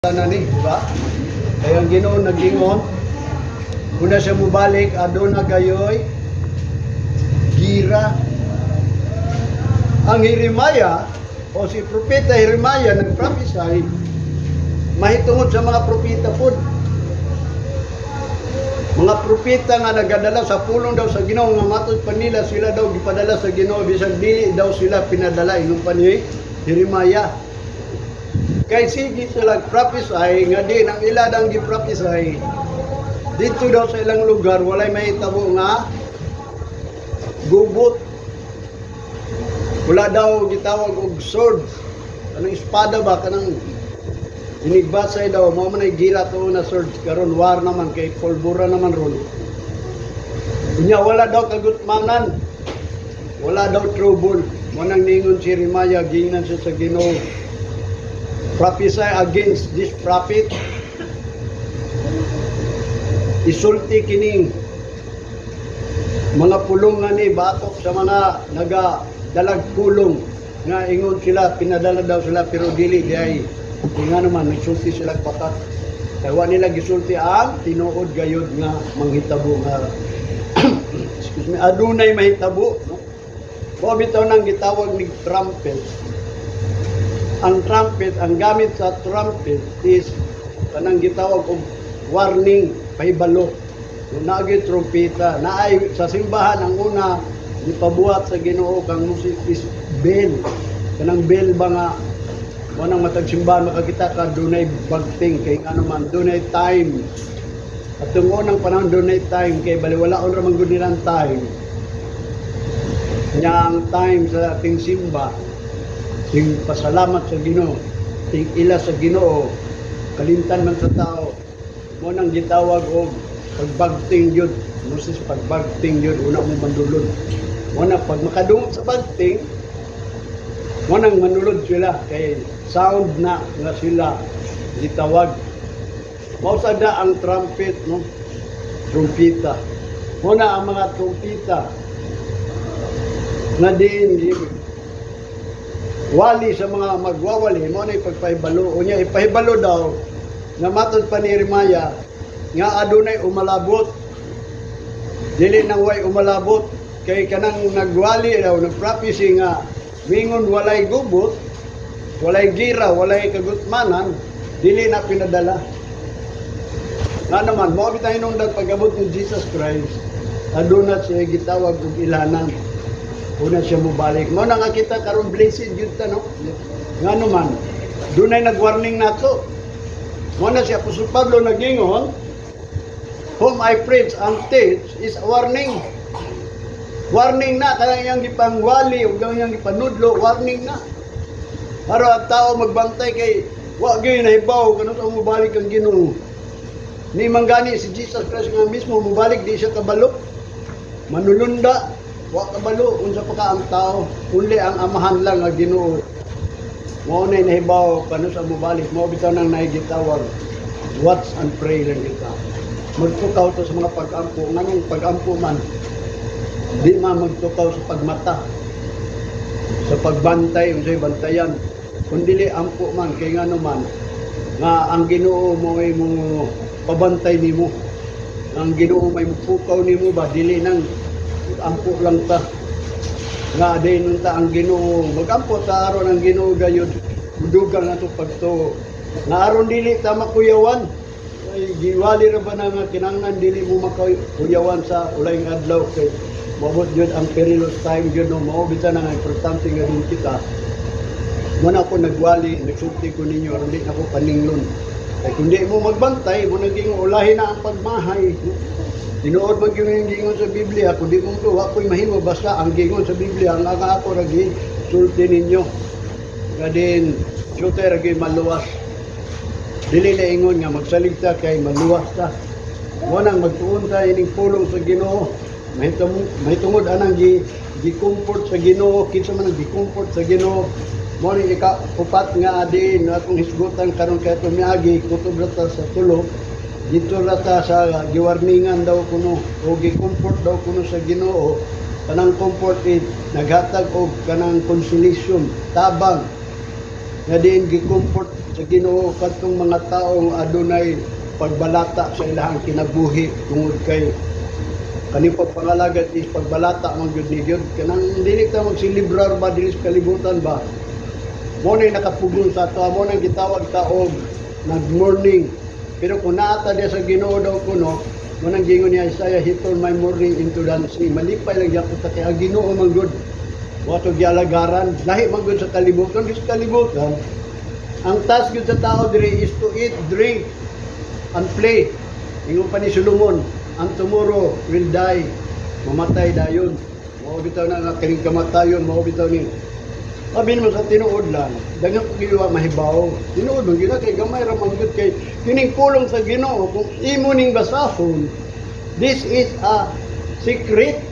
Na ni, di ba? Kaya ang Ginoo nag-ingon, una siya mubalik, aduna gayoy gira. Ang Jeremiah o si Propeta Jeremiah nag-prophesy mahitungod sa mga propeta pod. Mga propeta nga nagadala sa pulong daw sa Ginoo, nga matod pa nila sila daw gipadala sa Ginoo, bisan dili daw sila pinadala, ingon pa ni Jeremiah. Kay sige sila prophesy nga din ang ila dang gi-prophesy dito daw sa ilang lugar, walay mahitabo nga gubot. Wala daw gitawag og sword. Kanang espada ba, kanang inigbasay daw, mao man ay gira to na sword. Karon war naman kay pulbura naman ron. Unya wala daw kagutmanan. Wala daw trouble. Mo nang ningon si Jeremiah, giingnan siya sa Ginoo. "Prophesy against this prophet. Isulti kining mga pulong nga ni batok sa mga nagadalag pulong nga ingon sila pinadala daw sila, pero dili di ay." Nga naman nagsulti sila bakat kay wa nila gisulti ang tinuod gayud nga manghitabo nga, excuse me, adunay mahitabo, no? Mao bitaw nang gitawag ni trumpet. Ang trumpet, ang gamit sa trumpet is kanang gitawag og warning, pahibalo. Kung naagi trumpeta, naay sa simbahan, ang una gipabuhat sa Ginoo kang music is bell. Kanang bell ba nga mo nang matag simbahan makakita ka dunay bagting, kay ano man dunay time. At yung unang panahon dunay time kay baliwalaon ra man gud nilang time. Nya ang time sa ating simba, ting pasalamat sa Ginoo, ting ila sa Ginoo, kalimtan man sa tao. Mo nang gitawag og pagbagting yun. Moses, pagbagting yun, una mo mandulod. Mo na pag makadungog sa bagting, mo nang manulod sila kay sound na nga sila gitawag. Mao sada ang trumpet, no? Trumpita. Mo na ang mga trumpita nga diin wali sa mga magwawali, mo na ipagpahibalo. Unya ipahibalo daw nga matod pa ni Jeremiah nga adunay umalabot. Dili nang way umalabot kay kanang nagwali daw, nagprophecy nga mingon walay gubot, walay gira, walay kagutmanan, dili na pinadala. Nga naman, mao bitaw hinungdan pag-abot ni Jesus Christ, aduna siya gitawag og ilanan. Una siya mobalik. Mao na nga kita karon blessed gyud ta, no? Nga naman, dunay nag-warning nato. Mao na si Apostol Pablo nagingon, "Whom I preach and teach" is a warning. Warning na kaya iyang gipangwali ug iyang gipanudlo, warning na. Para ang tao magbantay kay wa gyud nahibaw kanus-a mobalik ang Ginoo. Ni manggani si Jesus Christ nga mismo mobalik, di siya kabalo. Manulunda, wa kabalo unsa pa ka ang tao, only ang Amahan lang nga Ginoo. Mao na nahibaw kanus-a mobalik, mao bitaw nang naay gitawag watch and pray lang kita. Magtukaw to sa mga pag-ampo, nganong pag-ampo man di ma magtukaw sa pagmata, sa pagbantay, unsay bantayan, kun dili ampo man kay ngano man nga ang Ginoo mo ay mo pabantay nimo, ang Ginoo may mupukaw nimo ba, dili nang ampo lang ta nga din ta ang Ginoo, magampo ta aron ang Ginoo gayud mudugang ato pagtuo nga aron dili ta makuyawan. Ay giwali ra ba na nga kinahanglan dili mo makakuyawan sa ulayng adlaw kay moabot gyud ang perilous time gyud, no? Mao bitaw na nga importante nga din kita. Mo na ako nagwali, nagsulti ko ninyo aron di na ko paninglon. Kay kung di mo magbantay, mo naging ulahin na ang pagmahay. Tinuod man gyud yung gingon sa Biblia, kung di mo wa ko'y mahimo, basta ang gingon sa Biblia ang aga ako ra sulti ninyo. Nga din syuter ra gyud maluwas. Dili na ingon nga magsalig ta kay maluwas ta. Mo nang magtuon ta ining pulong sa Ginoo. Mahitungod anang gi comfort sa Ginoo, kinsa man ang gi comfort sa Ginoo. Mo ni ika upat nga adin atong hisgutan karon kay atong miagi kutob ra ta sa tulo. Dito ra ta sa giwarningan daw kuno o gi-comfort daw kuno sa Ginoo. Kanang comfort is naghatag og kanang consolation, tabang nga diin gi-comfort. Sa Ginoo kadtong mga taong adunay pagbalata sa ilahang kinabuhi, tungod kay kaning pagpangalagad is pagbalata man gyud ni gyud, kanang dili ta magsilibrar ba dili sa kalibutan ba. Mo na nakapugon sa ato, mo nang gitawag ta og nag-mourning. Pero kung naata diya sa Ginoo daw kuno, mo nang gingon ni Isaiah, "He turned my mourning into dancing." Malipay lang gyapon ta kay ang Ginoo man gud wa to gialagaran, lahi man gud sa kalibutan. Sa kalibutan, ang task gyud sa tao diri is to eat, drink and play. Ingon pa ni Solomon, and tomorrow will die, mamatay dayon. Mao bitaw na nga kining kamatayon, mao bitaw ni. Abi naman sa tinuod lang, daghan ko gyud mahibaw. Tinuod man gyud na kay gamay ra man gyud, kay kining pulong sa Ginoo, kung imo ning basahon, this is a secret.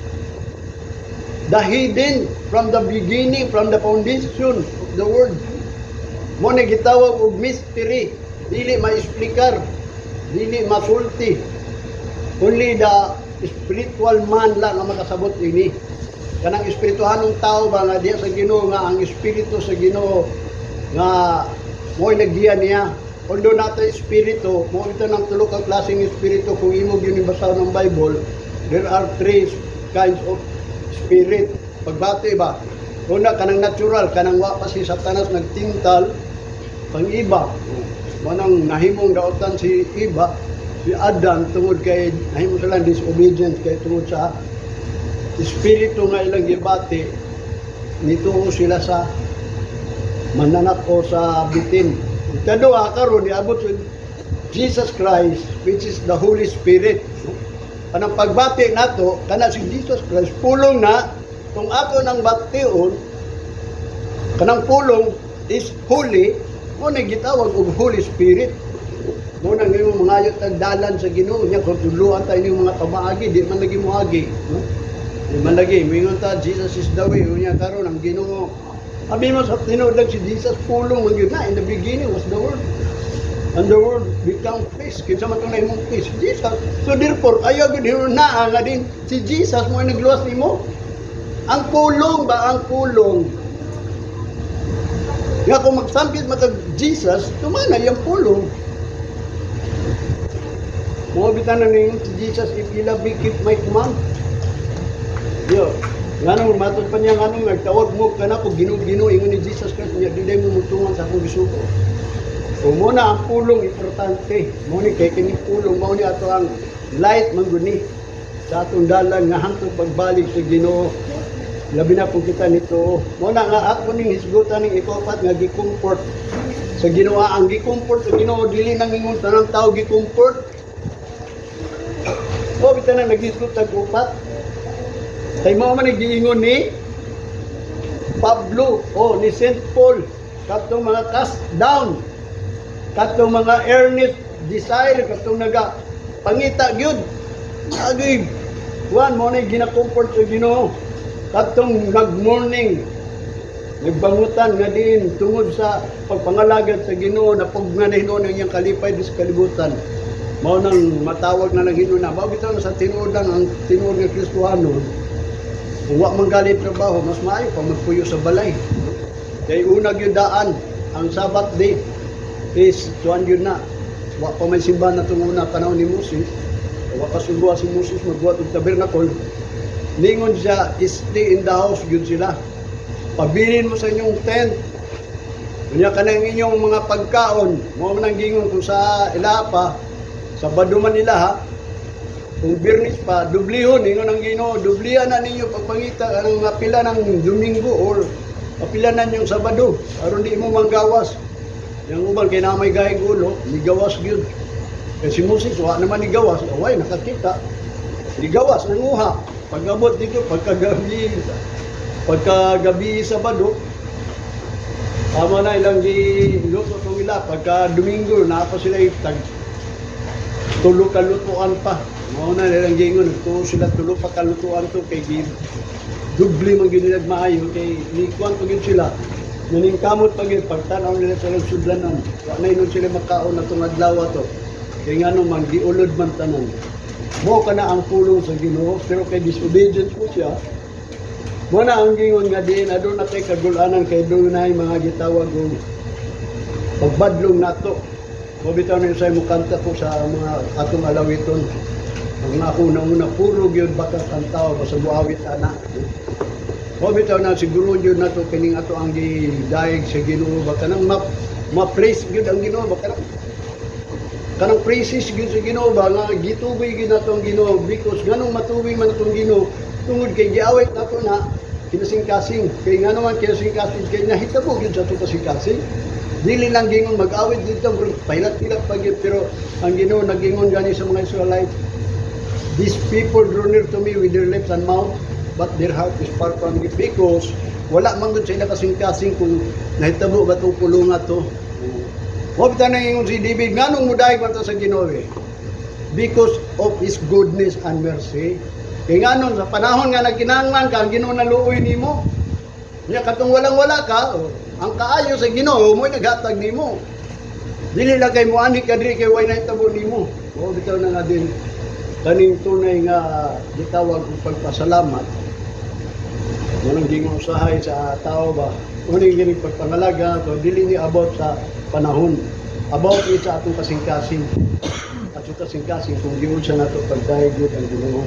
The hidden from the beginning, from the foundation of the world. Mo na gitawag og mystery, dili maexplikar, dili masulti. Only the spiritual man lang ang makasabot ini. Kanang espirituhanong tao ba nga diya sa Ginoo, nga ang espiritu sa Ginoo nga mo'y naggiya niya. Although nata espiritu, mo ito ng tulo ka klaseng espiritu kung imo gyud basa ng Bible, there are three kinds of spirit. Pagbati ba? Una, kanang natural, kanang wa pa si Satanas nagtintal, pang iba. Manang nahimong daotan si Iba, si Adam, tungod kay nahimo sila disobedience, kay tungod sa espiritu nga ilang gibati, nituo sila sa mananak o sa bitin. Ikaduha, karon niabot si Jesus Christ, which is the Holy Spirit. Kanang pagbati nato kana si Jesus Christ, pulong na kung ato nang bation, kanang pulong is holy, mo na gitawag og Holy Spirit. Mo na ngayon mga tagdalan sa Ginoo niya, kung tudloan tayo ning mga pamaagi, di man lagi moagi, no? Di man lagi mingon ta, "Jesus is the way." Unya karon ang Ginoo. Abi mo sa tinuod lang, si Jesus pulong man gyud na. In the beginning was the Word. And the Word become flesh. Kinsa man tong nahimong flesh? Jesus. So therefore, ayaw gyud naa nga din si Jesus mo ay nagluwas nimo. Ang pulong ba, ang pulong. Nga kung magsampit matag Jesus, tumana yung pulong. Mo bitan na ningon si Jesus, "If you love me, keep my command." Yo, nganong matod pa niya, nganong nagtawag mo kanako Ginoo, Ginoo, ingon ni Jesus Christ niya, dili mo mutungan sa akong gisugo. So mo na ang pulong importante. Mo ni kay kini pulong mao ni ato ang light man gud ni sa atong dalan nga hangtod pagbalik sa Ginoo. Labi na kung kita nito. Mo na nga ako ning hisgutan ning ikapat nga gi-comfort sa Ginoo. Ang gi-comfort sa Ginoo, dili nang ingon tanang tao gi-comfort. O bitaw na naghisgot tag upat. Kay mao man giingon ni Pablo o ni St. Paul katong mga cast down, katong mga earnest desire, katong naga pangita gyud. Agay kuan mo na gina-comfort sa Ginoo. Katong nag-mourning, nagbangutan nga diin tungod sa pagpangalagad sa Ginoo, napugnan na hinuon ang iyang kalipay di sa kalibutan. Mao nang matawag na lang hinuon na. Mao bitaw na sa tinuod lang, ang tinuod nga Kristohano, kung wa man galit trabaho, mas maayo pa magpuyo sa balay. Kay una gyud daan, ang Sabbath day is tuan gyud na. Wa pa may simbahan na itong una panahon ni Moses. Wa pa sugua si Moses magbuhat og tabernacle. Ningon siya, stay in the house gyud sila. Pabilin mo sa inyong tent. Unya ka ng inyong mga pagkaon. Mao man ang gingon kung sa ilaha pa, Sabado man nila ha, kung Biyernes pa, dublihon, ingon ang Ginoo, dublihan na ninyo pagpangita ang mga pila ng Domingo or pila na yung Sabado, aron di mo manggawas. Yang uban kay na may gahig ulo, ni gawas gyud. Kay si Moses, wa naman ni gawas, away nakakita. Ni gawas nanguha. Pag-abot dito, pagkagabi Sabado, tama na ilang giluto tong ila. Pagka Domingo, naa pa sila tag tulo ka lutuan pa. Mao na nilang giingon, nagtuo sila tulo pa kalutuan to kay gi dubli man gyud nila maayo kay ni kuan pa gyud sila. Naningkamot pa gyud pagtan-aw nila sa ilang sudlanan. Wa na inon sila makaon na tong adlaw to. Kay ngano man giulod man tanan. Mo kana ang pulong sa Ginoo, pero kay disobedience mo siya. Mo na ang gingon nga diin aduna kay kagulanan, kay dunay mga gitawag og Pagbadlong nato. Mao bitaw na sa mukanta ko sa mga atong alawiton. Ang ako una-una, puro gyud baka kantao basta muawit ana. Mao bitaw na siguro gyud nato kining ato ang gidayeg sa Ginoo ba, kanang ma-praise gyud ang Ginoo ba, kanang praises gyud sa Ginoo ba, nga gituboy gyud nato ang Ginoo, because nganong matuboy man atong Ginoo? Tungod kay giawit nato na kinasing-kasing. Kay ngano man kinasing-kasing? Kay nahitabo gyud sa ato kasing-kasing. Dili lang gingon mag-awit dito, pahilat-hilat pa gyud, pero ang Ginoo nagingon gani sa mga Israelites, "These people draw near to me with their lips and mouth, but their heart is far from me," because wala man gud sa ila kasing-kasing kung nahitabo ba itong pulong to. Wa bitaw na ingon si David, nganong mudayeg man ta sa Ginoo eh? Because of His goodness and mercy. Kay nganon sa panahon nga nagkinahanglan ka, ang Ginoo naluoy nimo. Nya katong walang-wala ka, oh, ang kaayo sa Ginoo mo'y naghatag nimo. Dili lang kay muani ka diri kay way nahitabo nimo. Mao bitaw na nga din kaning tunay nga gitawag og pagpasalamat. Munang gingon usahay sa tao ba. Uning gining pagpangalaga to, dili ni about sa panahon. About ni sa atong kasing-kasing. Atong kasing-kasing kung giunsa nato pagdayeg gyud ang Ginoo.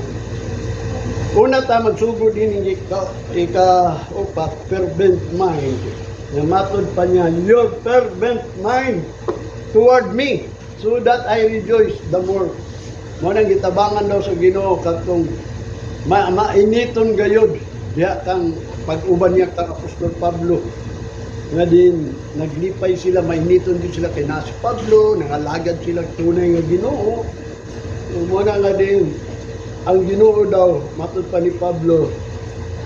Una ta magsugod din ika upat, fervent mind. Nga matod pa niya, "Your fervent mind toward me, so that I rejoice the more." Mo nang gitabangan daw sa Ginoo katong mainiton gayod diha kang pag-uban niya kang Apostol Pablo, nga din naglipay sila, mainiton din sila kay na si Pablo nangalagad sila tunay nga Ginoo. Mo na nga din ang Ginoo daw, matod pa ni Pablo,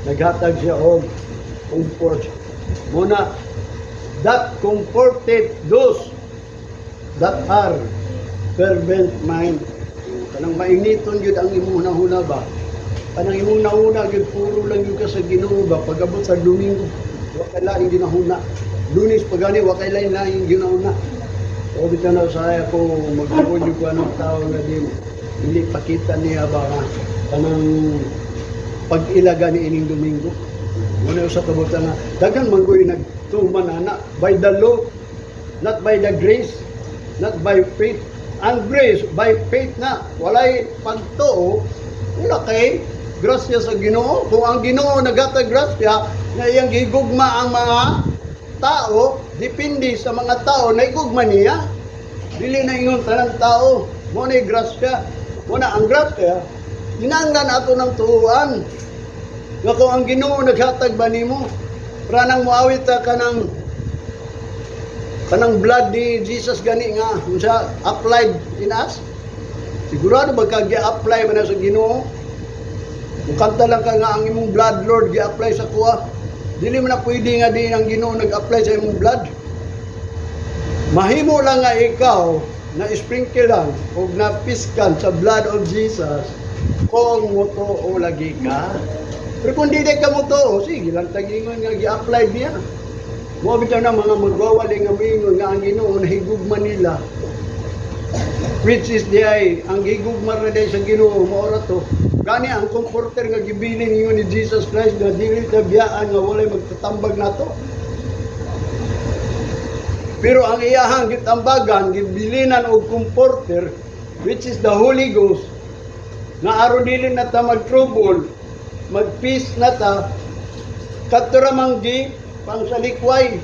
naghatag siya og comfort. Muna that comforted those that are fervent mind. Kanang mainiton gyud ang imong hunahuna ba, kanang imong nahuna gyud, puro lang gyud ka sa Ginoo ba. Pag-abot sa Domingo, wa kay laing ginahuna. Lunes pa gani, wa kay laing laing ginahuna. O bitaw na usahay ako magtungod yung ko anong tao na din dili pakita niya ba nga kanang pag-ilaga ni ining Domingo. Muna sa kabutan nga daghan man goy nagtuman ana by the law, not by the grace, not by faith. Ang grace by faith na walay pagtuo, wala kay grasya sa Ginoo. Kung ang Ginoo naghatag grasya na iyang gigugma ang mga tao, depende sa mga tao na igugma niya. Dili na ingon tanang tao. Mo na grasya. Mo na ang grasya, kinahanglan ato ng tuuan. Nga kung ang Ginoo naghatag ba nimo, pranang muawit ta kanang blood ni Jesus gani nga unsa applied in us. Sigurado ba ka gi-apply ba na sa Ginoo? Kung kanta lang ka nga, "Ang imong blood, Lord, gi-apply sa kuha." Dili man na pwede nga di ang Ginoo nag-apply sa imong blood. Mahimo lang nga ikaw na sprinkle lang o napiskan sa blood of Jesus kung motuo lagi ka. Pero kung di ka motuo, sige lang tagingon nga gi-apply niya. Mo bitaw na mga magwawali nga moingon nga ang Ginoo nahigugma nila. Which is di ay ang gigugma ra day sa Ginoo mao ra to. Gani ang comforter nga gibilin ninyo ni Jesus Christ nga dili ta biyaan nga walay magtatambag nato. Pero ang iyahang gitambagan, gibilinan og comforter, which is the Holy Ghost, nga aron dili na ta mag-trouble, mag-peace na ta, kadto ra mang gi pangsalikway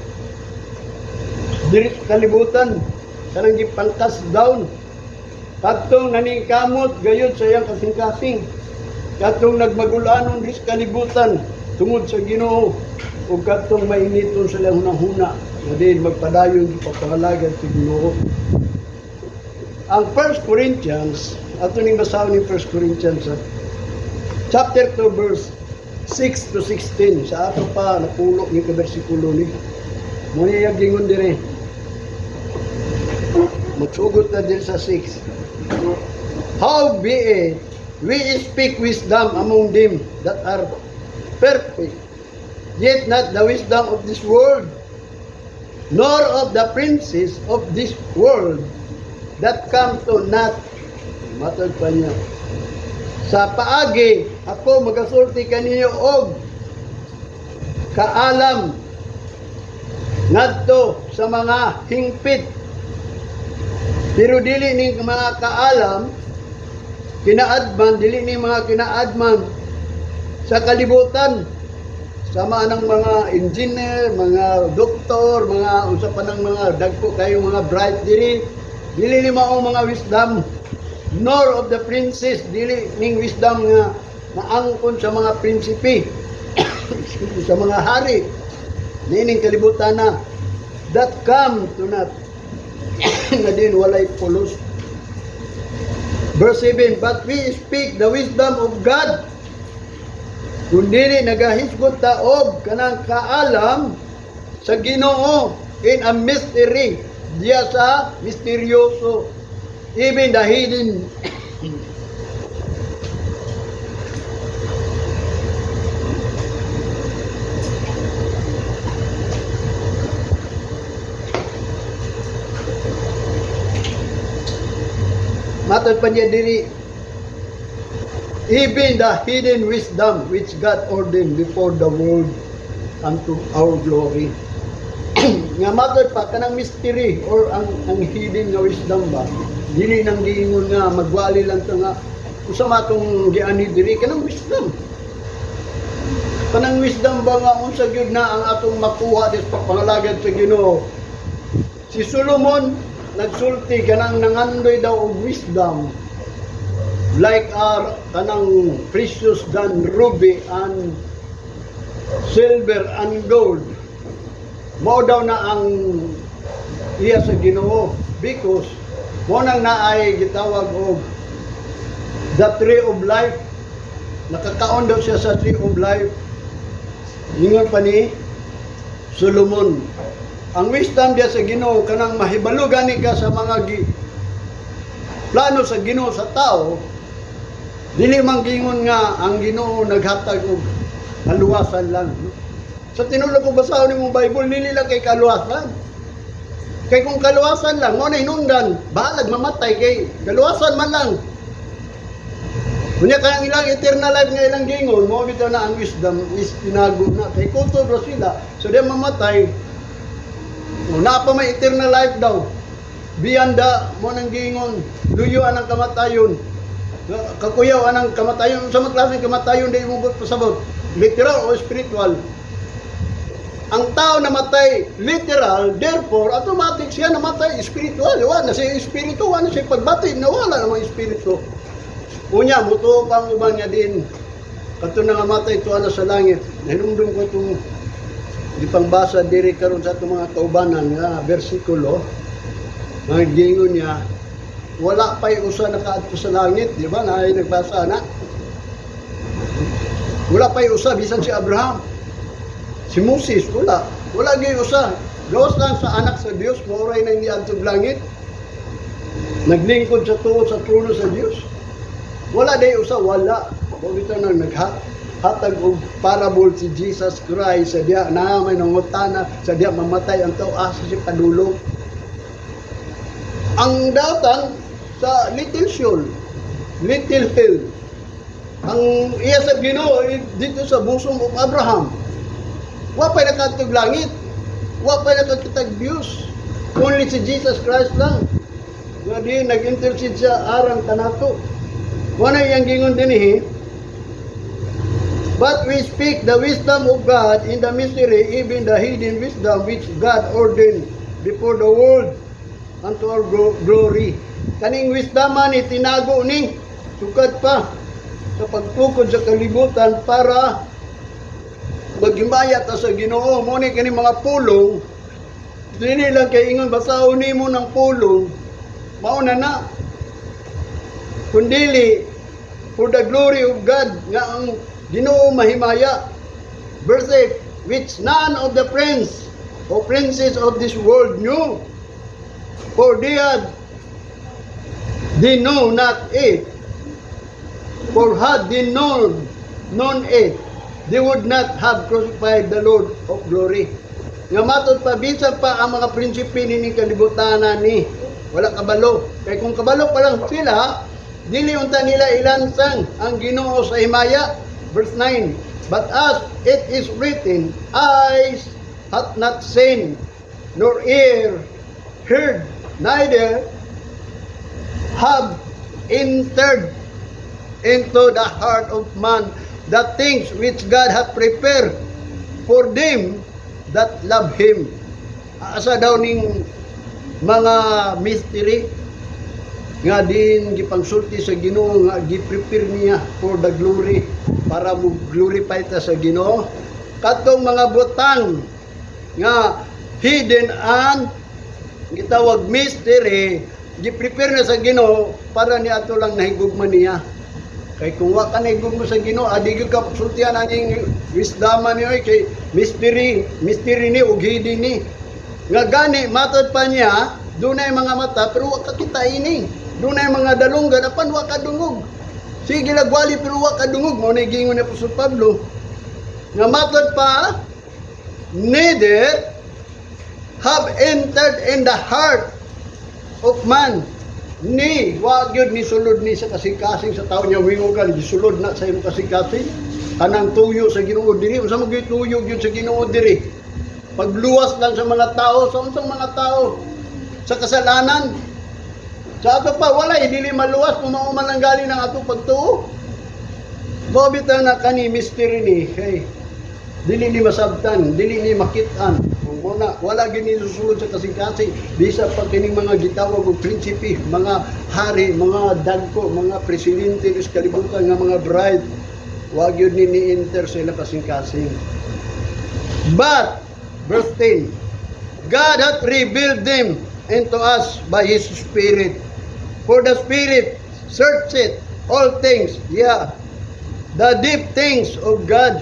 diri sa kalibutan, kanang gi pang-cast down, kadtong naningkamot gayud sa iyang kasing-kasing, kadtong nagmagulanon diri sa kalibutan tungod sa Ginoo, ug kadtong mainiton sa ilang hunahuna na din magpadayon sa pagpangalagad sa Ginoo. Ang 1 Corinthians, ato ning basahon ni 1 Corinthians chapter 2 verse 6 to 16. Sa ato pa napulo ni ka bersikulo ni mo niya gingon dire. Magsugot na din sa 6. "How be it, we speak wisdom among them that are perfect, yet not the wisdom of this world, nor of the princes of this world that come to naught." Matod pa niya, "Sa paagi, ako magasulti kaninyo og kaalam Ngadto sa mga hingpit. Pero dili ning mga kaalam, kinaadman, dili ni mga kinaadman sa kalibutan. Sama ng mga engineer, mga doktor, mga unsa pa ng mga dagko kayo mga bright diri. Dili ni mao mga wisdom, nor of the princes, dili ning wisdom nga naangkon sa mga prinsipe, sa mga hari niining kalibutan na, that come to naught, nga din walay pulos. Verse 7, "But we speak the wisdom of God." Kung dili nagahisgot ta og kanang kaalam sa Ginoo in a mystery, diya sa misteryoso, even the hidden Matod pa niya diri, even the hidden wisdom which God ordained before the world unto our glory. Nga matod pa kanang mystery or ang hidden nga wisdom ba, dili nang giingon nga magwali lang to nga usa matong giani diri kanang wisdom. Kanang wisdom ba nga unsa gyud na ang atong makuha dis pangalagad sa Ginoo. Si Solomon nagsulti kanang nangandoy daw og wisdom like are kanang precious than ruby and silver and gold. Mao daw na ang iya sa Ginoo because mo nang naay gitawag og the tree of life. Nakakaon daw siya sa tree of life. Ingon pa ni Solomon, ang wisdom diya sa Ginoo kanang mahibalo gani ka sa mga plano sa Ginoo sa tao. Dili man gingon nga ang Ginoo naghatag og kaluwasan lang, no? Sa tinuod ko, basahon nimong Bible, dili lang kay kaluwasan. Kay kung kaluwasan lang, mo na hinungdan, bahalag mamatay kay kaluwasan man lang. Unya kaya ang ilang eternal life nga ilang gingon, mo bitaw na ang wisdom is tinago na. Kay kutob ra sila, so di mamatay. O, naa pa may eternal life daw. Beyond the, mo nang gingon, luyo anang kamatayon. Kakuyaw anang kamatayon. Sa mga klaseng kamatayon, di mo pasabot. Literal o spiritual. Ang tao namatay literal, therefore, automatic siya namatay spiritual. Wala na siya espiritu, wala na siya pagbati, nawala namang espiritu. Unya, mutuo pang uban niya din. Kato na nga matay, tuwa na sa langit. Nahinumdum ko itong di pangbasa diri karon sa atong mga kaubanan nga bersikulo. Nga gingon niya, wala pa'y usa nakaadto sa langit, di ba? Na nagbasa na. Wala pa'y usa, bisan si Abraham. Si Moses, wala. Wala gyud usa. Gawas lang sa anak sa Dios, mao na hindi adtog langit. Naglingkod sa tuo sa trono sa Dios. Wala day usa, wala. Mao bitaw nang naghatag og parable si Jesus Christ sa diya na may nangutana sa diya mamatay ang tao, asa siya padulong. Ang datan sa Little Sheol, Little Hill. Ang iya sa Ginoo eh, dito sa bosom of Abraham. Wa pa nakadtog langit. Wa pa nakakitag Diyos. Only si Jesus Christ lang. Nga di nag-intercede siya aron kanato. Wala iyang gingon dinhi. "But we speak the wisdom of God in the mystery, even the hidden wisdom which God ordained before the world unto our glory." Kaning wisdom man itinago ni sukad pa sa pagtukod sa kalibutan para maghimaya ta sa Ginoo. Mo ni kaning mga pulong, dili lang kay ingon basahon nimo ng pulong, mao na na. Kundili for the glory of God nga ang Ginoo mahimaya. Verse 8, "Which none of the prince or princes of this world knew. For they had they know not it. For had they known it, they would not have crucified the Lord of glory." Nga matod pa, bisan pa ang mga prinsipe ni kalibutan ni, wala kabalo. Kay kung kabalo pa lang sila, dili unta nila ilansang ang Ginoo sa himaya. Verse 9, "But as it is written, eyes hath not seen, nor ear heard, neither have entered into the heart of man the things which God hath prepared for them that love Him. Asa daw ning mga mystery nga din gipangsulti sa Ginoo nga gi-prepare niya for the glory, para mo glorify ta sa Ginoo? Katong mga butang nga hidden and gitawag mystery, gi-prepare na sa Ginoo para ni ato lang nahigugma niya. Kay kung wa ka nahigugma sa Ginoo, adi gyud ka sultian aning wisdom niyo kay mystery, mystery ni ug hidden ni. Nga gani matod pa niya, dunay mga mata pero wa ka kita ini. Dunay mga dalunggan apan wa ka dungog. Sige lagwali pero wa ka dungog. Mao na giingon ni Apostol Pablo. Nga matod pa, neither have entered in the heart of man ni wa gyud ni sulod ni sa kasing-kasing sa tao niya. Wingo ka gisulod na sa imong kasing-kasing kanang tuyo sa Ginoo diri. Unsa man gyud tuyo gyud sa Ginoo diri? Pagluwas lang sa mga tao. Sa unsang mga tao? Sa kasalanan. Sa ato pa wala, dili maluwas kung mao man ang galing ng atong pagtuo. Mao bitaw na kani mystery ni kay dili ni masabtan, dili ni makit-an. Kung mo na wala gyud ni susulod sa kasing-kasing, bisa pa kining mga gitawag og prinsipe, mga hari, mga dagko, mga presidente sa kalibutan nga mga bride, wa gyud ni ni-enter sa ilang kasing-kasing. But verse 10, God hath revealed them unto us by His Spirit. For the Spirit searcheth all things, yeah, the deep things of God.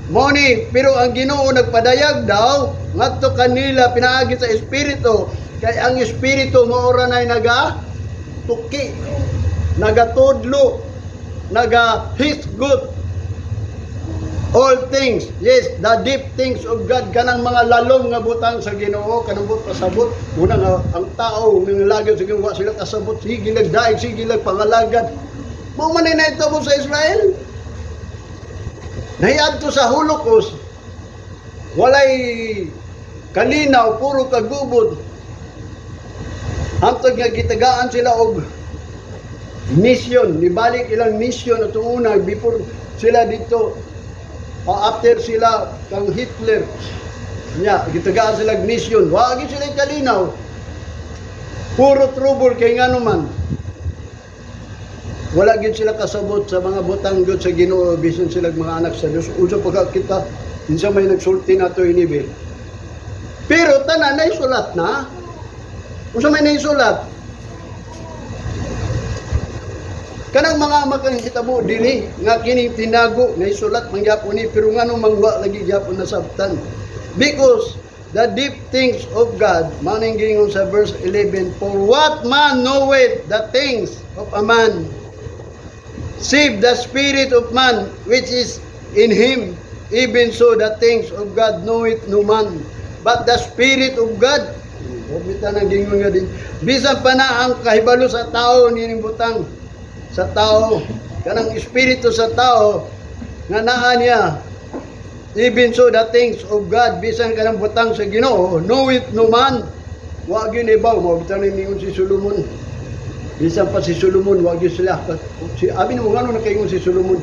Mao ni, pero ang Ginoo nagpadayag daw ngadto kanila pinaagi sa Espiritu, kay ang Espiritu mao ra nay naga tuki, nagatudlo, naga hisgot all things, yes, the deep things of God, kanang mga lalom nga butang sa Ginoo, kanang buot pasabot. Una nga ang tao nga lagi sa Ginoo, wa sila kasabot, sige lag daig, sige lag pangalagad. Mao man ay nahitabo sa Israel. Nahiadto sa Holocaust, walay kalinaw, puro kagubot. Hantod nga gitagaan sila og mission, nibalik ilang mission atong una before sila dito, after sila kang Hitler. Nya, gitagaan sila og mission, wa gyud sila kalinaw. Puro trouble kay ngano man. Wala gyud sila kasabot sa mga butang gyud sa Ginoo, bisan sila mga anak sa Dios. Unsa pa ka kita, unsa may nagsulti nato ini be? Pero tanan na isulat na. Unsa may naisulat? Kanang mga makahitabo dili nga kini tinago, naisulat man gyapon ni, pero ngano man wa lagi gyapon nasabtan? Because the deep things of God, maning giingon sa verse 11, "For what man knoweth the things of a man, save the spirit of man which is in him? Even so the things of God knoweth no man, but the Spirit of God." Bita nang gingon nga din. Bisan pa na ang kahibalo sa tao nining butang sa tao, kanang espiritu sa tao nga naa niya. Even so the things of God, bisan kanang butang sa Ginoo, knoweth no man. Wa gyud ibaw mao bitaw ni ningon si Solomon. Bisan pa si Solomon, wa gyud sila. Si abi mo, ngano nakaingon si Solomon?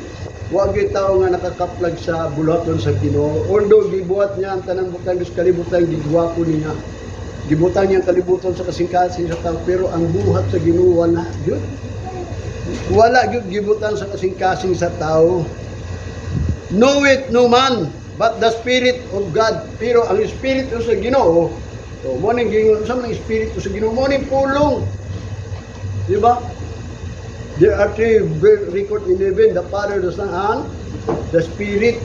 Wa gyud tao nga nakakaplag sa buluhaton sa Ginoo. Although gibuhat niya ang tanang butang sa kalibutan, gigwapo niya. Gibutan niya ang kalibutan sa kasing-kasing sa tao, pero ang buhat sa Ginoo wala gyud. Wala gyud gibutan sa kasing-kasing sa tao. Knoweth no man but the Spirit of God. Pero ang Espiritu sa Ginoo, so mo ning gingon sa mga Espiritu sa Ginoo, mo ning pulong. Di ba? There are three record in heaven, the Father, the Son, and the Spirit.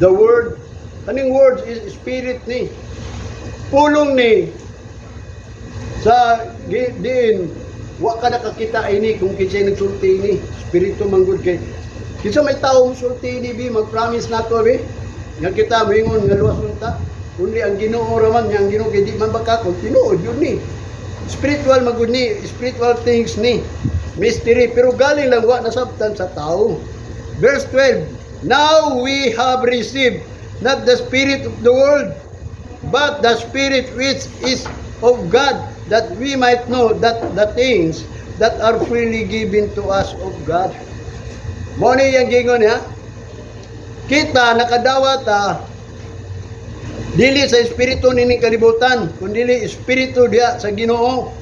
The Word. Kaning words is Spirit ni. Pulong ni sa diin wa ka nakakita ini kung kinsay nagsulti ini. Espiritu manggod kay kinsa may tao musulti ini bi, mag-promise nato bi nga kita moingon nga luwas ta, kundi ang Ginoo ra man. Nga ang Ginoo kay di man baka kung tinuod yun ni spiritual magud ni, spiritual things ni, mystery, pero galing lang wa nasabtan sa tao. Verse 12, "Now we have received not the spirit of the world, but the Spirit which is of God, that we might know that the things that are freely given to us of God. Mao ni iyang gingon niya. Kita nakadawat ta dili sa espiritu nining kalibutan, kundi espiritu diha sa Ginoo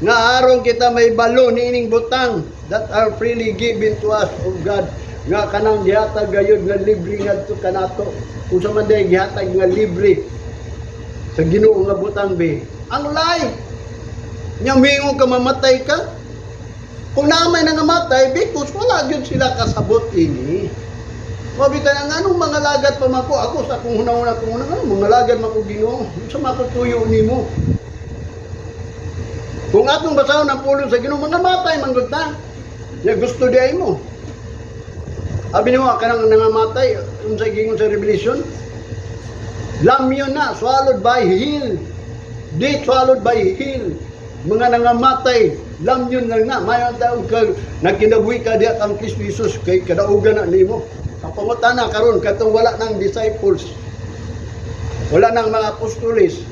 nga aron kita mahibalo niining butang that are freely given to us of God, nga kanang gihatag gayud nga libre ngadto kanato. Unsa man day gihatag nga libre sa Ginoo nga butang be? Ang life nya. Mingon ka, mamatay ka kung naa may nangamatay because wala gyud sila kasabot ini. Mabi ka nga anong mga lagad pa man ko ako sa akong hunahuna kung una, anong mga lagad man ko, Ginoo? Unsa man ko tuyo nimo? Kung atong basahon ang pulong sa Ginoo, mga matay man gud ta. Ya gusto di ay mo. Abi nimo kanang nangamatay, unsay gingon sa Revelation? Lamyon na, swallowed by hell. Death swallowed by hell. Mga nangamatay, lamyon lang na. Mayo taong ka, nagkinabuhi ka diya kang Kristo Jesus, kay kadaugan na nimo. Ang pangutana karon, katong wala nang disciples, wala nang mga apostoles,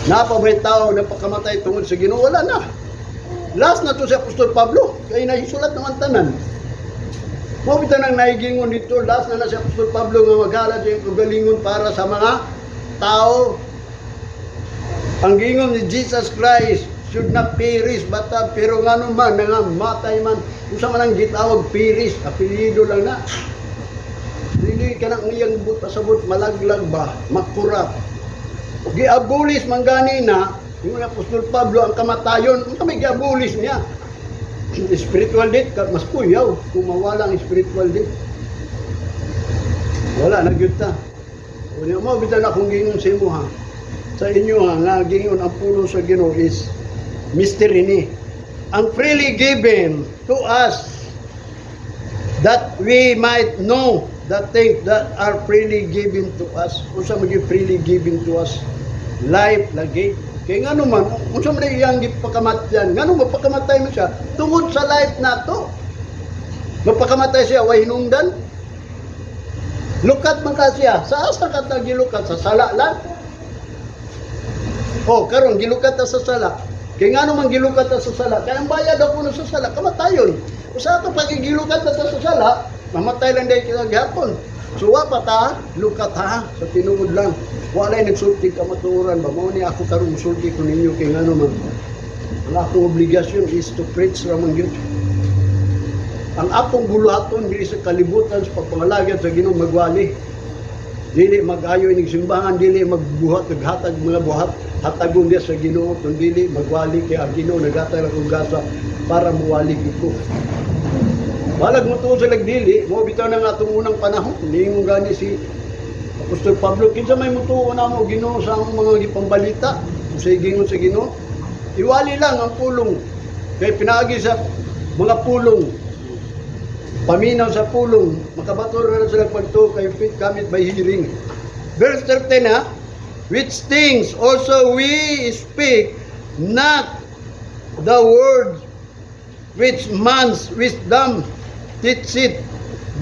naa pa ba'y tao na pakamatay tungod sa Ginoo? Wala na. Last na to si Apostol Pablo, kay nahisulat naman tanan. Mao bitaw nang naigingon dito, last na na si Apostol Pablo nga maghalad sa iyang kaugalingon para sa mga tao. Ang gingon ni Jesus Christ should not perish but pero ngano man nangamatay man, unsa man ang gitawag perish, apelyido lang na. Dili ka nang iyang but pasabot malaglag ba, makurap. Giabulis man gani na yung Apostol Pablo ang kamatayon, unsa may giabulis niya? Spiritual death, mas kuyaw kung mawala ang spiritual death. Wala na gyud ta. Unya mo bitaw na kung gingon sa imo ha. Sa inyo ha, nga gingon ang pulong sa Ginoo is mystery ni. Ang freely given to us that we might know the things that are freely given to us. Unsa man gyud freely given to us? Life lagi. Kay ngano man, unsa man iyang gipakamatyan? Ngano mapakamatay man siya? Tungod sa life nato. Mapakamatay siya way hinungdan. Lukat man ka siya. Sa asa ka ta gilukat? Sa sala lang. Oh, karon gilukat ta sa sala. Kay ngano man gilukat ta sa sala? Kay ang bayad daw kuno sa sala, kamatayon. Usa ato pagigilukat ta sa sala, mamatay lang dahil kita gihapon. So wa pa ta, lukat ha, sa tinuod lang. Wala nagsulti kamatuoran ba? Mao ni ako karon musulti ko ninyo kay ngano man. Ang akong obligasyon is to preach ra man gyud. Ang akong buluhaton diri sa kalibutan sa pagpangalagad sa Ginoo, magwali. Dili mag-ayo inig simbahan, dili magbuhat naghatag mga buhat hatagon diya sa Ginoo, kun dili magwali kay ang Ginoo naghatag akong gasa para muwali gyud ko. Balag mo tuo sa dili, mo bitaw na nga atong unang panahon, ningon gani si Apostol Pablo, kinsa may mutuo na mo Ginoo sa among mga gipambalita, sa gingon sa Ginoo. Iwali lang ang pulong kay pinaagi sa mga pulong, paminaw sa pulong, makabato na sila pagtuo kay faith cometh by hearing. Verse 13 ha, "Which things also we speak, not the words which man's wisdom teacheth,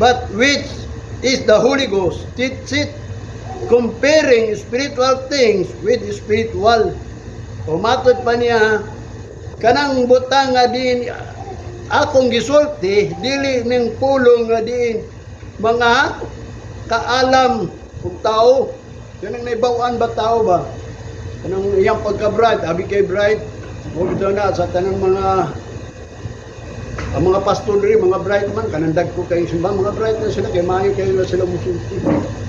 but which is the Holy Ghost teacheth, comparing spiritual things with spiritual." O matod pa niya, kanang butang nga diin akong gisulti, dili ning pulong nga diin mga kaalam ug tao. Kanang naibaw-an ba tao ba? Kanang iyang pagka-bright, abi kay bright, mo bitaw na sa tanang mga ang mga pastor diri, mga bright man, kanang dagko kay simbahan, mga bright na sila kay maayo kayo na sila musulti.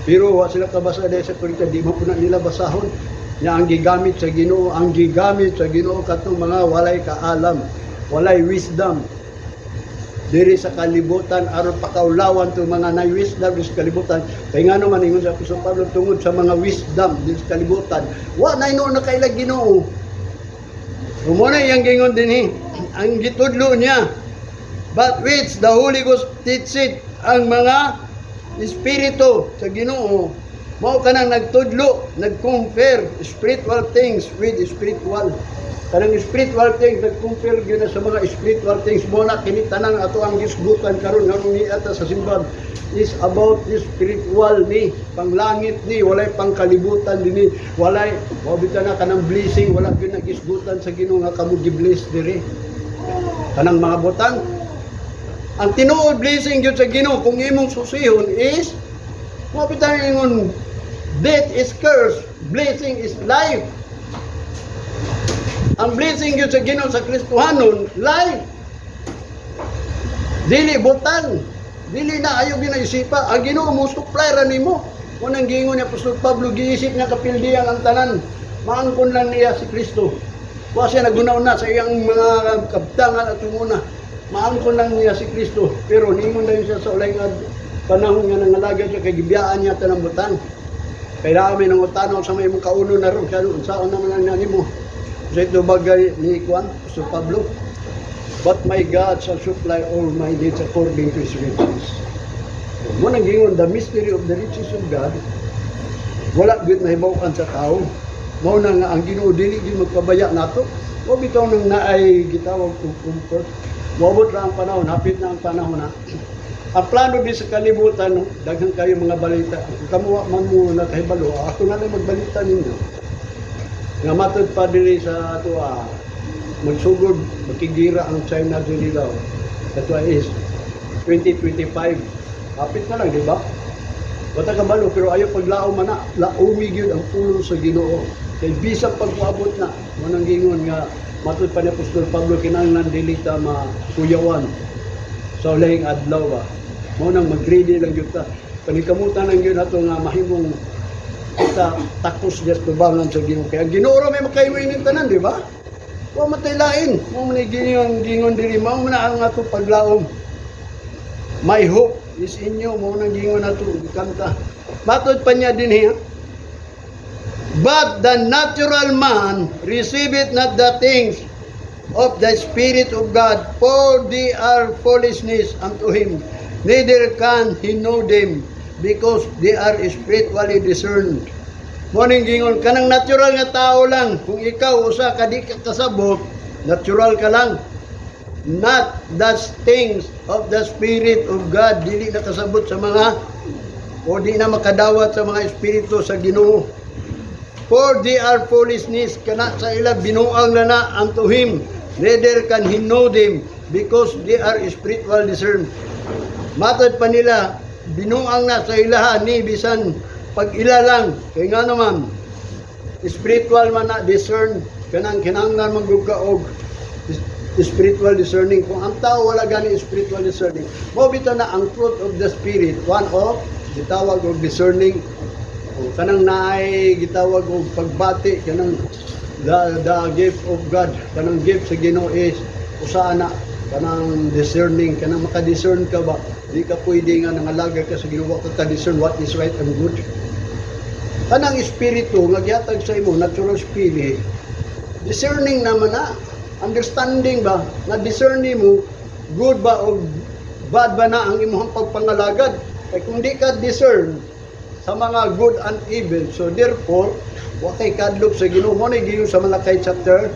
Pero wa sila kabasa dahil sa Korita, di mo po na nila basahon. Nya ang gigamit sa Ginoo, ang gigamit sa Ginoo katong mga walay kaalam, walay wisdom diri sa kalibutan aron pakaulawan tong mga nay wisdom diri sa kalibutan. Kay ngano man, ingon sa Apostol Pablo, tungod sa mga wisdom diri sa kalibutan, wa na hinuon nakaila Ginoo. Mao na iyang gingon dinhi, ang gitudlo niya, but which the Holy Ghost teacheth, ang mga espiritu sa Ginoo mao kanang nagtudlo, nag-compare spiritual things with spiritual. Kanang spiritual things, nag-compare gyud na sa mga spiritual things mo na kini tanan ato ang gisgutan karon nganong niata sa simbahan is about the spiritual ni, panglangit ni, walay pangkalibutan dinhi, walay mao bitaw na kanang blessing, wala gyud nagisgutan sa Ginoo nga kamo gi-bless diri kanang mga butang. Ang tinuod blessing gyud sa Ginoo, kung imong susihon, is mao bitaw ingon, death is curse, blessing is life. Ang blessing gyud sa Ginoo sa Kristohanon, life. Dili butang. Dili na ayo ginaisipa. Ang Ginoo mo supply ra nimo. Unang giingon ni Apostol Pablo, giisip niya kapildihan ang tanan. Maangkon lang niya si Kristo. Wa siya nagunaw na sa iyang mga kabtangan at tumuna. Maangkon lang niya si Kristo. Pero ningon na siya sa ulay nga panahon nga nangalagad siya kay gibiyaan niya tanang butang. Kaya kami nang utanaw sa may mong kauno na ron. Kaya unsaon naman ang nimo. Sa ito bagay ni Juan, Apostol Pablo. "But my God shall supply all my needs according to His riches." Mo nang gingon, the mystery of the riches of God, wala gyud nahibaw-an sa tao. Mao na nga ang Ginoo dili gyud magpabaya nato. Mao bitaw nang naay gitawag og comfort. Moabot ra ang panahon, hapit na ang panahon na. Ang plano di sa kalibutan, no, daghan kayo mga balita. Kung kamo wa man mo nakahibalo, ako na lang magbalita ninyo. Nga matod pa diri sa ato magsugod makigira ang China diri daw. Ato is 2025. Hapit na lang, di ba? Wala kabalo, pero ayaw paglaom man na, laomi gyud ang pulong sa Ginoo. Kay bisan pagpaabot na, mo nang gingon nga matod pa ni Apostol Pablo, kinahanglan dili ta makuyawan sa ulahing adlaw ba. Mao nang mag-ready lang gyud ta. Paningkamutan lang gyud nato nga mahimong kita takos diya sa tubangan sa Ginoo. Kaya Ginoo ra may makahimo ining tanan, di ba? Wa man tay lain. Mao man gingon gingon diri, mao man na ang ato paglaom. "My hope is in you," mao nang gingon nato kanta. Matod pa niya dinhi. "But the natural man receiveth not the things of the Spirit of God, for they are foolishness unto him. Neither can he know them, because they are spiritually discerned." Mo ning gingon, kanang natural nga tao lang, kung ikaw usa ka di ka kasabot, natural ka lang. Not the things of the Spirit of God, dili na kasabot sa mga o di na makadawat sa mga espiritu sa Ginoo. "For they are foolishness," kana sa ila binuang na na "unto him, neither can he know them, because they are spiritual discerned." Matod pa nila, binuang na sa ilaha ni bisan pag ila lang, kay nga naman, spiritual man na discern, kanang kinahanglan man gud ka og spiritual discerning. Kung ang tao wala gani spiritual discerning, mao bitaw na ang fruit of the Spirit, one of gitawag og discerning o kanang naay gitawag og pagbati, kanang the gift of God, kanang gift sa Ginoo is usa na kanang discerning, kanang maka-discern ka ba. Di ka pwede nga nangalaga ka sa Ginoo, wa ka ka-discern what is right and good. Kanang espiritu nga gihatag sa imo, natural spirit, discerning naman na, understanding ba, na discern nimo good ba o bad ba na ang imong pagpangalagad. Kay kung di ka discern sa mga good and evil, so therefore wa kay kadlok sa Ginoo. Mo na giyon sa Malakay chapter,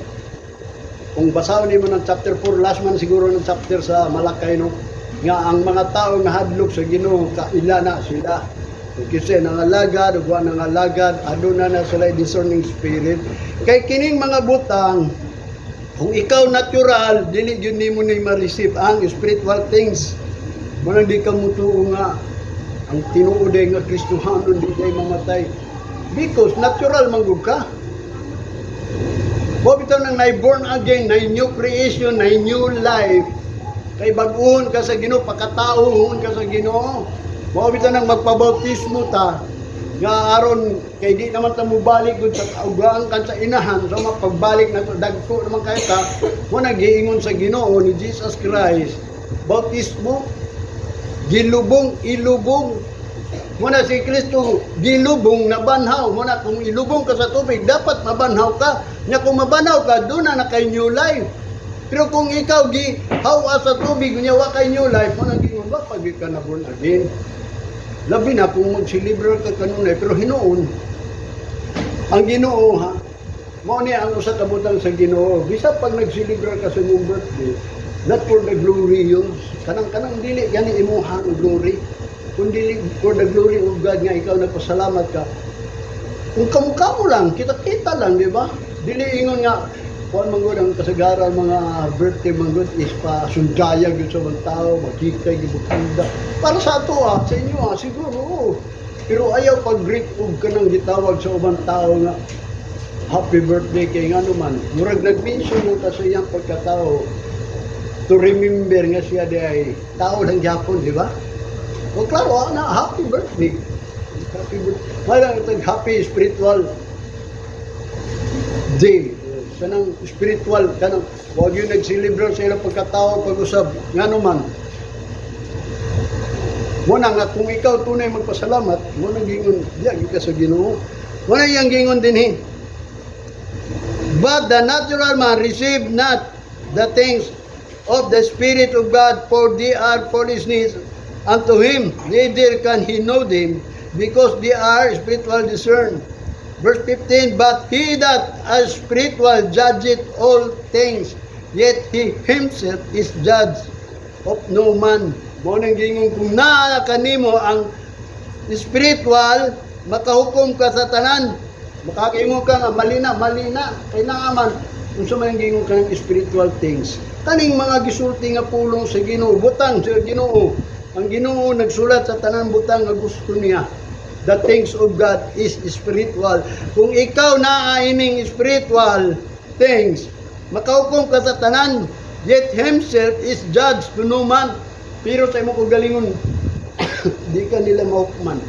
kung basahon nimo ng chapter 4, last man siguro ng chapter sa Malakay, no, nga ang mga tao nga hadlok sa Ginoo, kaila na sila. Kasi nangalagad ug wa nangalagad, aduna na sila discerning spirit. Kay kining mga butang, kung ikaw natural, dili gyud nimo ni ma-receive ang spiritual things. Mo nang di ka mutuo nga ang tinuod ay nga Kristohanon di day mamatay. Because natural man gud ka. Mo bitaw nang na born again, na new creation, na new life. Kay bag-ohon ka sa Ginoo, pakataohon ka sa Ginoo. Mao bitaw nang magpabautismo ta nga aron kay di naman ta mobalik gud sa kaugaan kan sa inahan, so mapagbalik na to dagko naman kay ta. Mo nagiingon sa Ginoo ni Jesus Christ, bautismo, gilubong, ilubong mo na si Kristo, gilubong, nabanhaw. Mo na kung ilubong ka sa tubig, dapat mabanhaw ka. Nya kung mabanhaw ka, doon na kay new life. Pero kung ikaw gi hawa sa tubig, nya wa kay new life, mo nang gingon ba pag ka na born again. Labi na kung magsilibrar ka kanunay, pero hinuon ang Ginoo ha. Mao ni ang usa ka butang sa Ginoo. Bisag pag nag-celebrate ka sa imong birthday, not for the glory yun. Kanang dili gani imuhang glory. Kun dili for the glory of God nga ikaw nagpasalamat ka. Kung kamukha mo lang, kita-kita lang, di ba? Dili ingon nga kuan man gud ang kasagaran mga birthday man gud is pa sundaya gyud sa mga tao, magkikay gibukida. Para sa ato ah, sa inyo ah, siguro oo. Pero ayaw pag-greet og kanang gitawag sa ubang tao nga happy birthday kay ngano man. Murag nag-mention lang ta sa iyang pagkatao to remember nga siya di ay tao lang gyapon, di ba? O klaro, ah, na happy birthday. Happy birthday. Wala itong happy spiritual day. Kanang spiritual, kanang wag yun nag-celebrate sa ilang pagkatao, pag-usab, ngano man. Muna nga kung ikaw tunay magpasalamat, mo nang gingon, diya gyud ka sa Ginoo. Mo na iyang gingon dinhi. But the natural man receive not the things of the Spirit of God, for they are foolishness unto him. Neither can he know them, because they are spiritual discerned. Verse 15, "But he that is spiritual judgeth all things, yet he himself is judged of no man." Mo nang gingon kung naa kanimo ang spiritual, makahukom ka sa tanan. Makakaingon ka nga mali na, mali na. Kay naa man unsa man ang gingon kanang spiritual things. Kaning mga gisulti nga pulong sa Ginoo, butang sa Ginoo. Ang Ginoo nagsulat sa tanan butang nga gusto niya. The things of God is spiritual. Kung ikaw naa ining spiritual things, makahukom ka sa tanan, yet himself is judged to no man. Pero sa imong kaugalingon, di ka nila mahukman.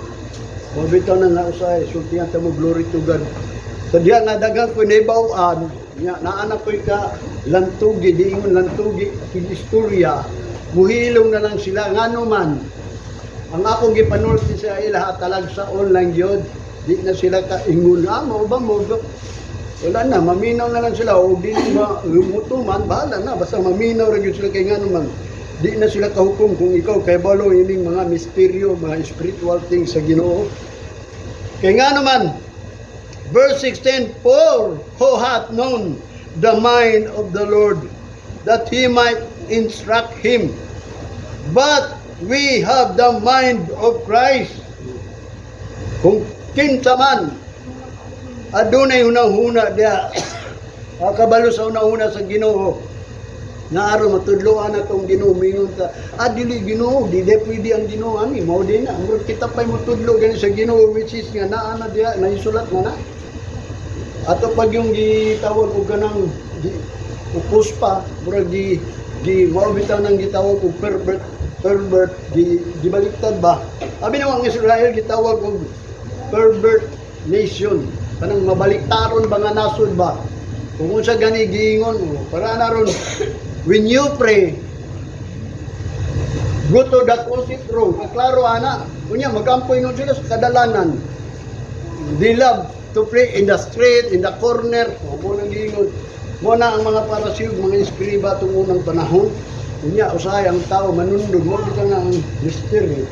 Mao bitaw na nga usahay, sultihan ta mo, glory to God. Sa diha nga daghang ko nahibaw-an, nya naa na ko'y ka lantugi, di ingon lantugi, kig istorya, muhilong na lang sila ngano man. Ang akong gipanulti sa ila talag sa online gyud, di na sila ka ingon, ah, mao ba mo ba? Wala na, maminaw na lang sila o dili ba mutuman, bahala na, basta maminaw ra gyud sila kay ngano man. Di na sila kahukom kung ikaw kay balo ining mga misteryo, mga spiritual things sa Ginoo. Kay ngano man, verse 16, "For who hath known the mind of the Lord, that he might instruct him? But we have the mind of Christ." Kung kinsa man, adunay hunahuna diha, kabalo sa hunahuna sa Ginoo, nga aron matudloan na tong Ginoo, mingon ta, ah, dili Ginoo, di pwede ang Ginoo ani, mao din na. Murag kita pa'y motudlo gani sa Ginoo, which is nga naa na diha, naisulat na na. Ato pag yung gitawag og kanang di, upos pa, murag di di mao bitaw nang gitawag og pervert, pervert, di gibaliktad ba? Abi naman ang Israel gitawag og pervert nation. Kanang mabaliktaron ba nga nasod ba? Kung unsa gani giingon, oh, para na ron, when you pray, go to the closet room. Klaro ana. Unya magampo ingon sila sa kadalanan. They love to pray in the street, in the corner. O mo nang giingon. Mo na ang mga Parisiyo, mga eskriba itong unang panahon. Unya, usahay ang tao manundog. Mo bitaw na ang mystery.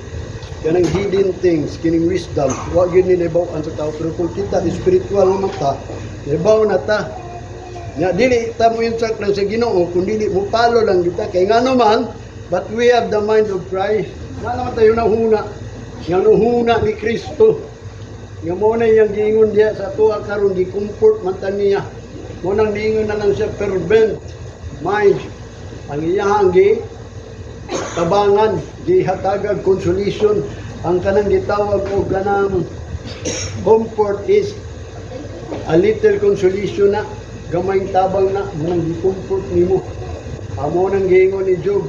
Kanang hidden things, kining wisdom. Wa gyud ni nahibaw-an sa tao. Pero kung kita, spiritual naman ta, nahibaw na ta. Nya dili ta mo instruct lang sa Ginoo, kun dili mo follow lang kita kay ngano man, but we have the mind of Christ. Na naman tayo nahuna. Nga huna ni Kristo. Nga mo na iyang giingon diya sa tuwa karon, gi-comfort man ta niya. Mo nang niingon na lang siya, fervent mind. Ang iyahang gi tabangan, gihatagag consolation, ang kanang gitawag og kanang comfort is a little consolation na gamayng tabang na mo nang gi-comfort nimo. Amo nang giingon ni Job,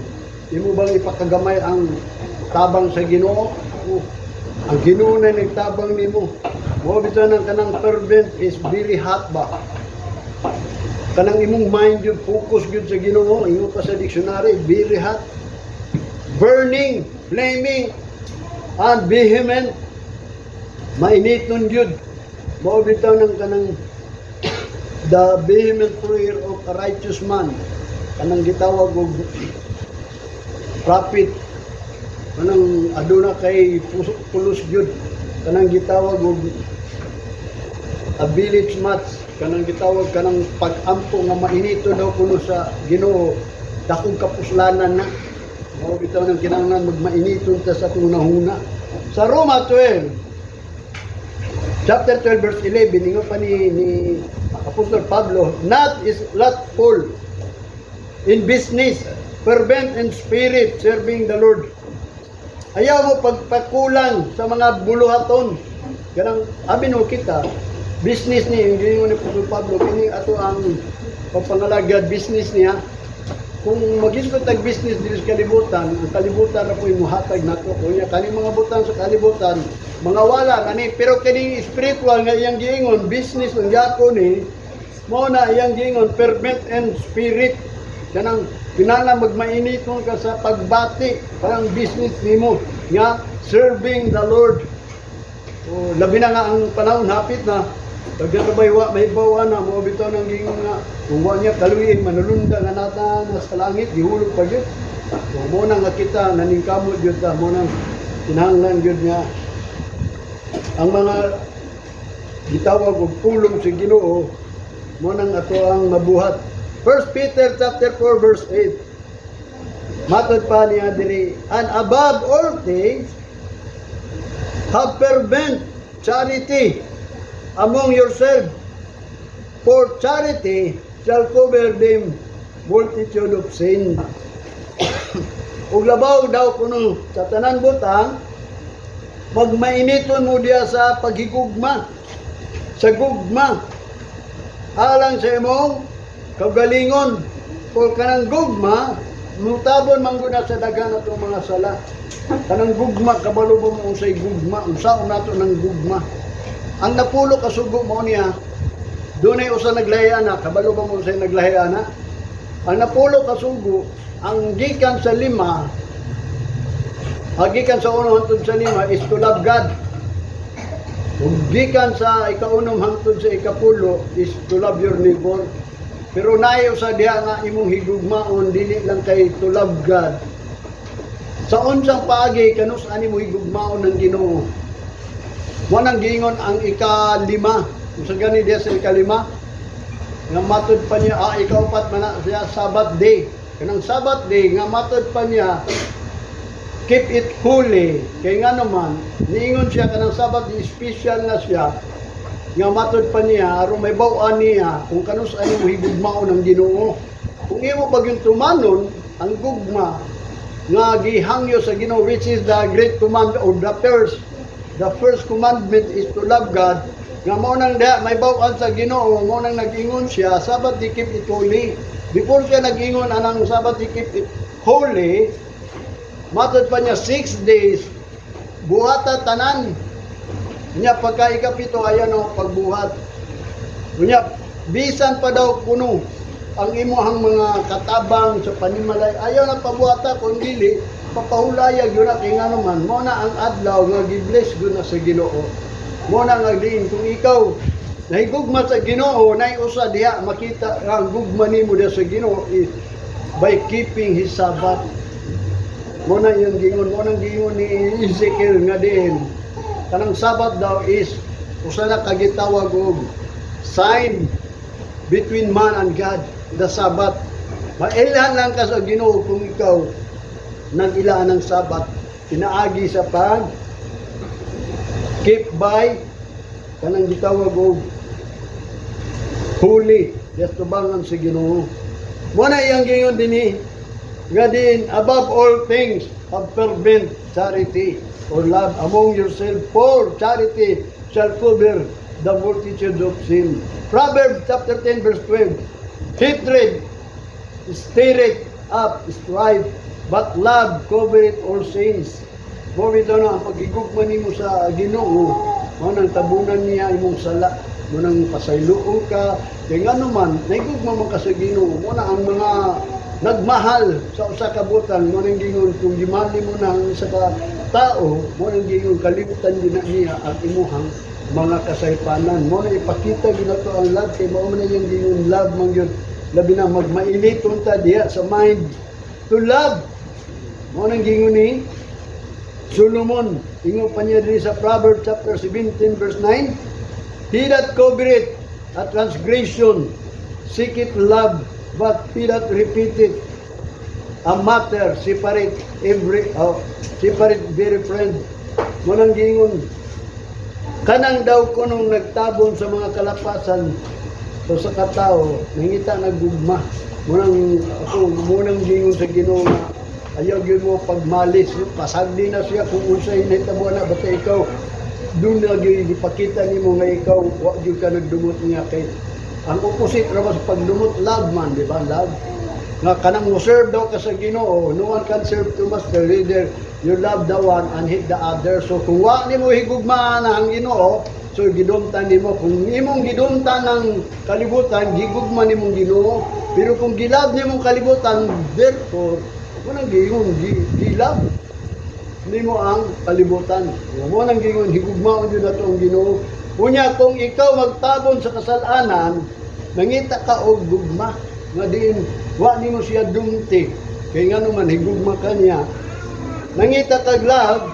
imo bang ipakagamay ang tabang sa Ginoo? Oh, ang Ginoo na nagtabang nimo. Mo bitaw nang kanang fervent is very hot ba? Kanang imong mind yun, focus gyud sa Ginoo, ingon pa sa dictionary, very hot. Burning, flaming, and vehement. Mainiton gyud. Mao bitaw nang kanang the vehement prayer of a righteous man. Kanang gitawag og prophet, kanang aduna kay pulos gyud. Kanang gitawag og A village match, kanang gitawag kanang pag-ampo nga mainito daw kuno sa Ginoo, dakong kapuslanan na. Mao bitaw nang kinahanglan magmainiton ta sa atong hunahuna. Sa Roma 12, chapter 12 verse 11, ingon pa ni Apostol Pablo, "Not is slothful in business, fervent in spirit, serving the Lord." Ayaw mo pagpakulang sa mga buluhaton. Kanang abi no kita, business ni yung giingon ni Apostol Pablo kini ato ang pagpangalagad, business niya. Kung magisgot tag business diri sa kalibutan, ang kalibutan ra po muhatag nato. Kunya kani mga butang sa kalibutan, mga wala kani, pero kini spiritual nga iyang giingon, business ang gyapon ni mao na iyang giingon, fervent in spirit. Kanang kinahanglan magmainiton ka sa pagbati, parang business nimo nga serving the Lord. O, labi na nga ang panahon hapit na. Daghan ba wa may bawa na mo bitaw nang giingon nga kung wa niya kaluyin manulunda nga nata na sa langit gihulog pa gyud. So mo na nga kita naningkamot gyud ta, mo nang kinahanglan gyud nga ang mga gitawag og pulong sa Ginoo mo nang ato ang mabuhat. 1 Peter chapter 4 verse 8. Matod pa niya diri, "And above all things have fervent charity among yourself, for charity shall cover the multitude of sin." Ug labaw daw kuno sa tanan butang, magmainiton mo diya sa paghigugma, sa gugma, alang sa imong kaugalingon. O kanang gugma, mutabon man gud na sa daghan atong mga sala. Kanang gugma, kabalo ba mo unsay gugma? Unsaon nato ng gugma? Ang napulo ka sugo mo niya, dunay usa naglahi ana, kabalo ba mo unsay naglahi ana? Ang napulo ka sugo, ang gikan sa lima, ang gikan sa uno hangtod sa lima is to love God. Ug gikan sa ikaunom hangtod sa ikapulo is to love your neighbor. Pero naay usa diha nga imong higugmaon, dili lang kay to love God. Sa unsang paagi kanus ani mo higugmaon ng Ginoo? Mo nang giingon ang ikalima. Unsa gani diha sa ikalima? Nga matod pa niya, ikaupat man na siya, Sabbath day. Kanang Sabbath day nga matod pa niya, keep it holy. Kay nga naman, niingon siya kanang Sabbath day, special na siya. Nga matod pa niya, aron may baw-an niya kung kanus ani mo higugmaon ng Ginoo. Kung imo pag yung tumanon ang gugma nga gihangyo sa Ginoo, which is the great command or the first commandment is to love God, nga mao nang diha may baw-an sa Ginoo, mao nang nag-ingon siya, Sabbath day, keep it holy. Before siya nag-ingon anang Sabbath day, keep it holy, matod pa niya, 6 days buhata tanan niya, pagka ikapito ayan o pagbuhat. Unya bisan pa daw kuno ang imuhang mga katabang sa panimalay, ayaw na pabuhata, kung dili papahulayag yun na, kay nga naman mo na ang adlaw nga gi-bless gyud na sa Ginoo. Mo na nga diin kung ikaw nahigugma sa Ginoo, nay usa diha makita nga ang gugma nimo diha sa Ginoo is by keeping His Sabbath. Mo na yung gingon, mo nang gingon ni Ezekiel nga diin kanang Sabbath daw is usa na kagitawag og sign between man and God, the Sabbath. Mailhan lang ka sa Ginoo kung ikaw nag-ilaan ng Sabbath pinaagi sa pag keep by kanang gitawag og holy yes tubangan sa Ginoo. Mo na iyang gingon dinhi nga din, "Above all things have fervent charity or love among yourself, for charity shall cover the multitude of sin." Proverbs chapter 10 verse 12, "Hatred stirreth up strife, but love covereth all sins." Mo bitaw na ang pagigugma nimo sa Ginoo, mao nang tabunan niya imong sala, mo nang pasayloon ka. Kay ngano man, nahigugma man ka sa Ginoo, mo na ang mga nagmahal sa usa ka butang, mo nang gingon kung gimahal nimo na ang isa ka tao, mo nang gingon kalimutan din na niya ang imuhang mga kasaypanan. Mo na ipakita ginato ang love kay mao man na iyang gingon love man gyud, labi na magmainiton ta diha sa mind to love. Mo nang gingon ni Solomon, ingon pa niya diri sa Proverbs chapter 17 verse 9. He that covereth a transgression seeketh love, but he that repeateth a matter separate very friend. Mao nang giingon, kanang daw kunong nagtabon sa mga kalapasan so sa katao, nangita nagugma. Mao nang ako, mao nang giingon sa Ginoo nga ayaw gyud mo pagmalis, pasagdi na siya kung unsay nahitabo na, basta ikaw doon na gyud ipakita nimo nga ikaw wa gyud ka nagdumot niya, kay ang opposite ra ba sa pagdumot, love man, di ba? Love nga kanang mo serve daw ka sa Ginoo. No one can serve two master, either you love the one and hate the other. So kung wa nimo higugmaan ang Ginoo, so gidumtan nimo. Kung imong gidumtan ang kalibutan, gigugma nimong Ginoo, pero kung gi-love nimong kalibutan, therefore mao nang giingon gi-love nimo ang kalibutan. Mao nang giingon, higugmaon jud nato ang Ginoo. Unya kung ikaw magtabon sa kasalanan, nangita ka og gugma nga diin wa nimo siya dumti, kay ngano man higugma ka niya. Nangita kag love,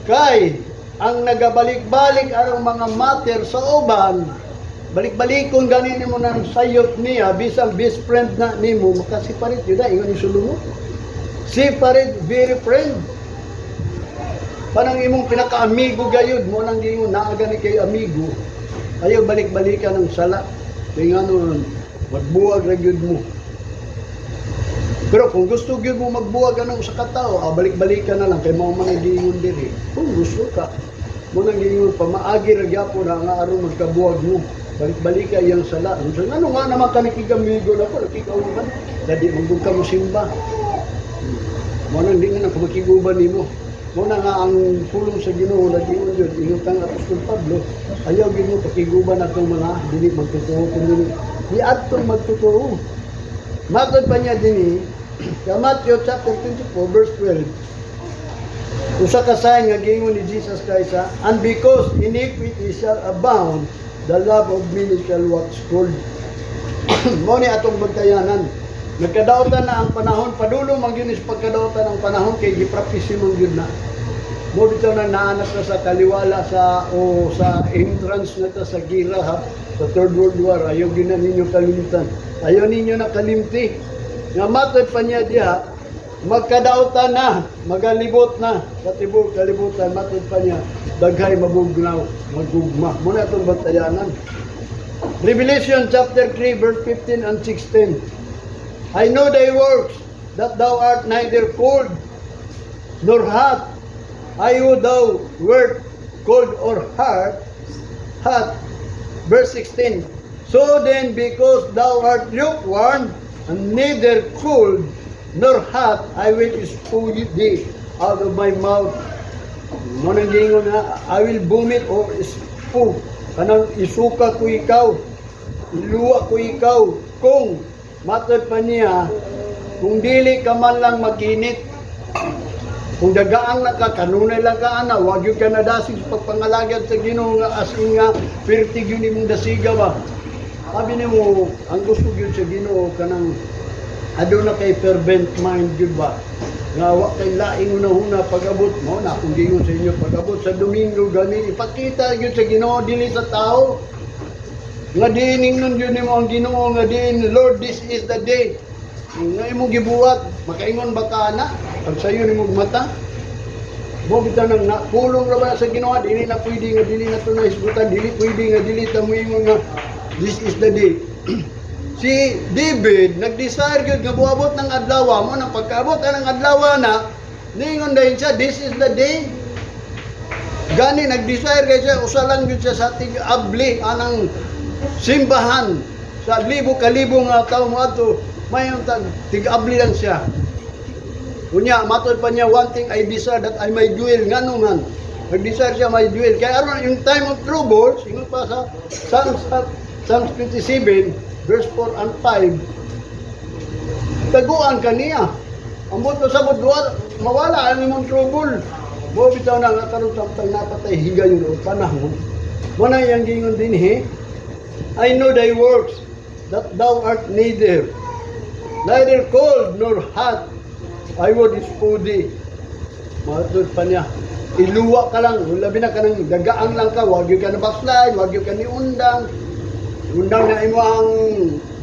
kay ang nagabalik-balik arang mga matter sa uban, balik-balikon gani nimo nang sayop niya, bisan best friend na nimo, maka-separate yun na. Ingon ni Solomon, separate very friend. Parang imong pinakaamigo gayud mo, nang giingon naa gani kay amigo, ayaw balik-balikan ang sala, kay ngano magbuwag ra gyud mo. Pero kung gusto gyud mo magbuwag anong sa katao, balik-balikan na lang, kay mao man ang giingon diri. Kung gusto ka, mao nang giingon pamaagi ra gyapon na nga aron magkabuwag mo. Balik-balika iyang sala. Unsa ngano nga naman ka nakigamigo na ko, nakikauban. Dadi man ka mo simba. Mao nang di nga na makiguban nimo. Mao na nga ang pulong sa Ginoo nag-ingon yun, ingon kang Apostol Pablo, ayaw gyud mo pakiguban atong mga dili magtotoo kun dili di adtong magtotoo. Matod pa niya dinhi sa Matthew chapter 24 verse 12. Usa ka sign nga giingon ni Jesus Christ, ha? "And because iniquity shall abound, the love of many shall wax cold." Mao ni atong bantayanan. Nagkadautan na ang panahon, padulong man gyud ni sa pagkadautan ang panahon, kay giprapisi man gyud na. Mao bitaw na naanak na sa kaliwala sa o sa entrance na ta sa gira, ha, sa Third World War. Ayaw gyud na ninyo kalimtan. Ayaw ninyo na kalimti. Nga matod pa niya diha, magkadautan na, magalibot na sa tibok kalibutan, matod pa niya, daghay mabugnaw, magugma. Mao na atong bantayanan. Revelation chapter 3 verse 15 and 16. "I know thy works, that thou art neither cold nor hot. I would thou wert cold or hot." Verse 16. "So then, because thou art lukewarm, and neither cold nor hot, I will spew thee out of my mouth." Mao nang giingon na, "I will vomit or spew." Kanang isuka ko ikaw, iluwa ko ikaw. Kung matod pa niya, kung dili ka man lang maginit, kung dagaang na ka, kanunay lang ka ana, wag yun ka nadasig sa pagpangalagad sa Ginoo nga as in nga pertig yun imong dasiga ba. Sabi nimo, ang gusto yun sa Ginoo kanang aduna kay fervent mind yun ba? Nga wa kay laing una-una pag-abot mo na akong giingon sa inyo, pag-abot sa Domingo gani ipakita gyud sa Ginoo, dili sa tao. Nga diin ingnon gyud nimo ang Ginoo nga diin, "Lord, this is the day." Nga imong gibuhat, makaingon ba ka ana? Pag sayo nimo mata, mo bitaw nang napulong ra ba sa Ginoo, dili na pwede nga dili na to nahisgutan, dili pwede nga dili ta moingon nga this is the day. Si David nag-desire gyud nga buabot ng adlaw mo nang pagkaabot ng adlaw na ningon dayon siya, "This is the day." Gani nag-desire kay siya, usa lang gyud siya sa tig-abli anang simbahan sa libo kalibo nga tawo mo adto, mayon tag tig-abli lang siya. Unya, matod pa niya, "One thing I desire, that I may dwell." Ngano man nag-desire siya may dwell? Kay aron yung time of trouble, ingon pa sa Psalms 27 verse 4 and 5, taguan ka niya. Ambot ko sa budwa, mawala ang imong trouble. Mo bitaw na nga karon samtang napatay higayon o panahon. Mo na iyang giingon dinhi, "I know thy works, that thou art neither cold nor hot. I would spew thee." Matod pa niya. Iluwa ka lang, labi na ka ng dagaang lang ka, wag gyud ka na backslide, wag gyud ka ni undang. Undang na imo ang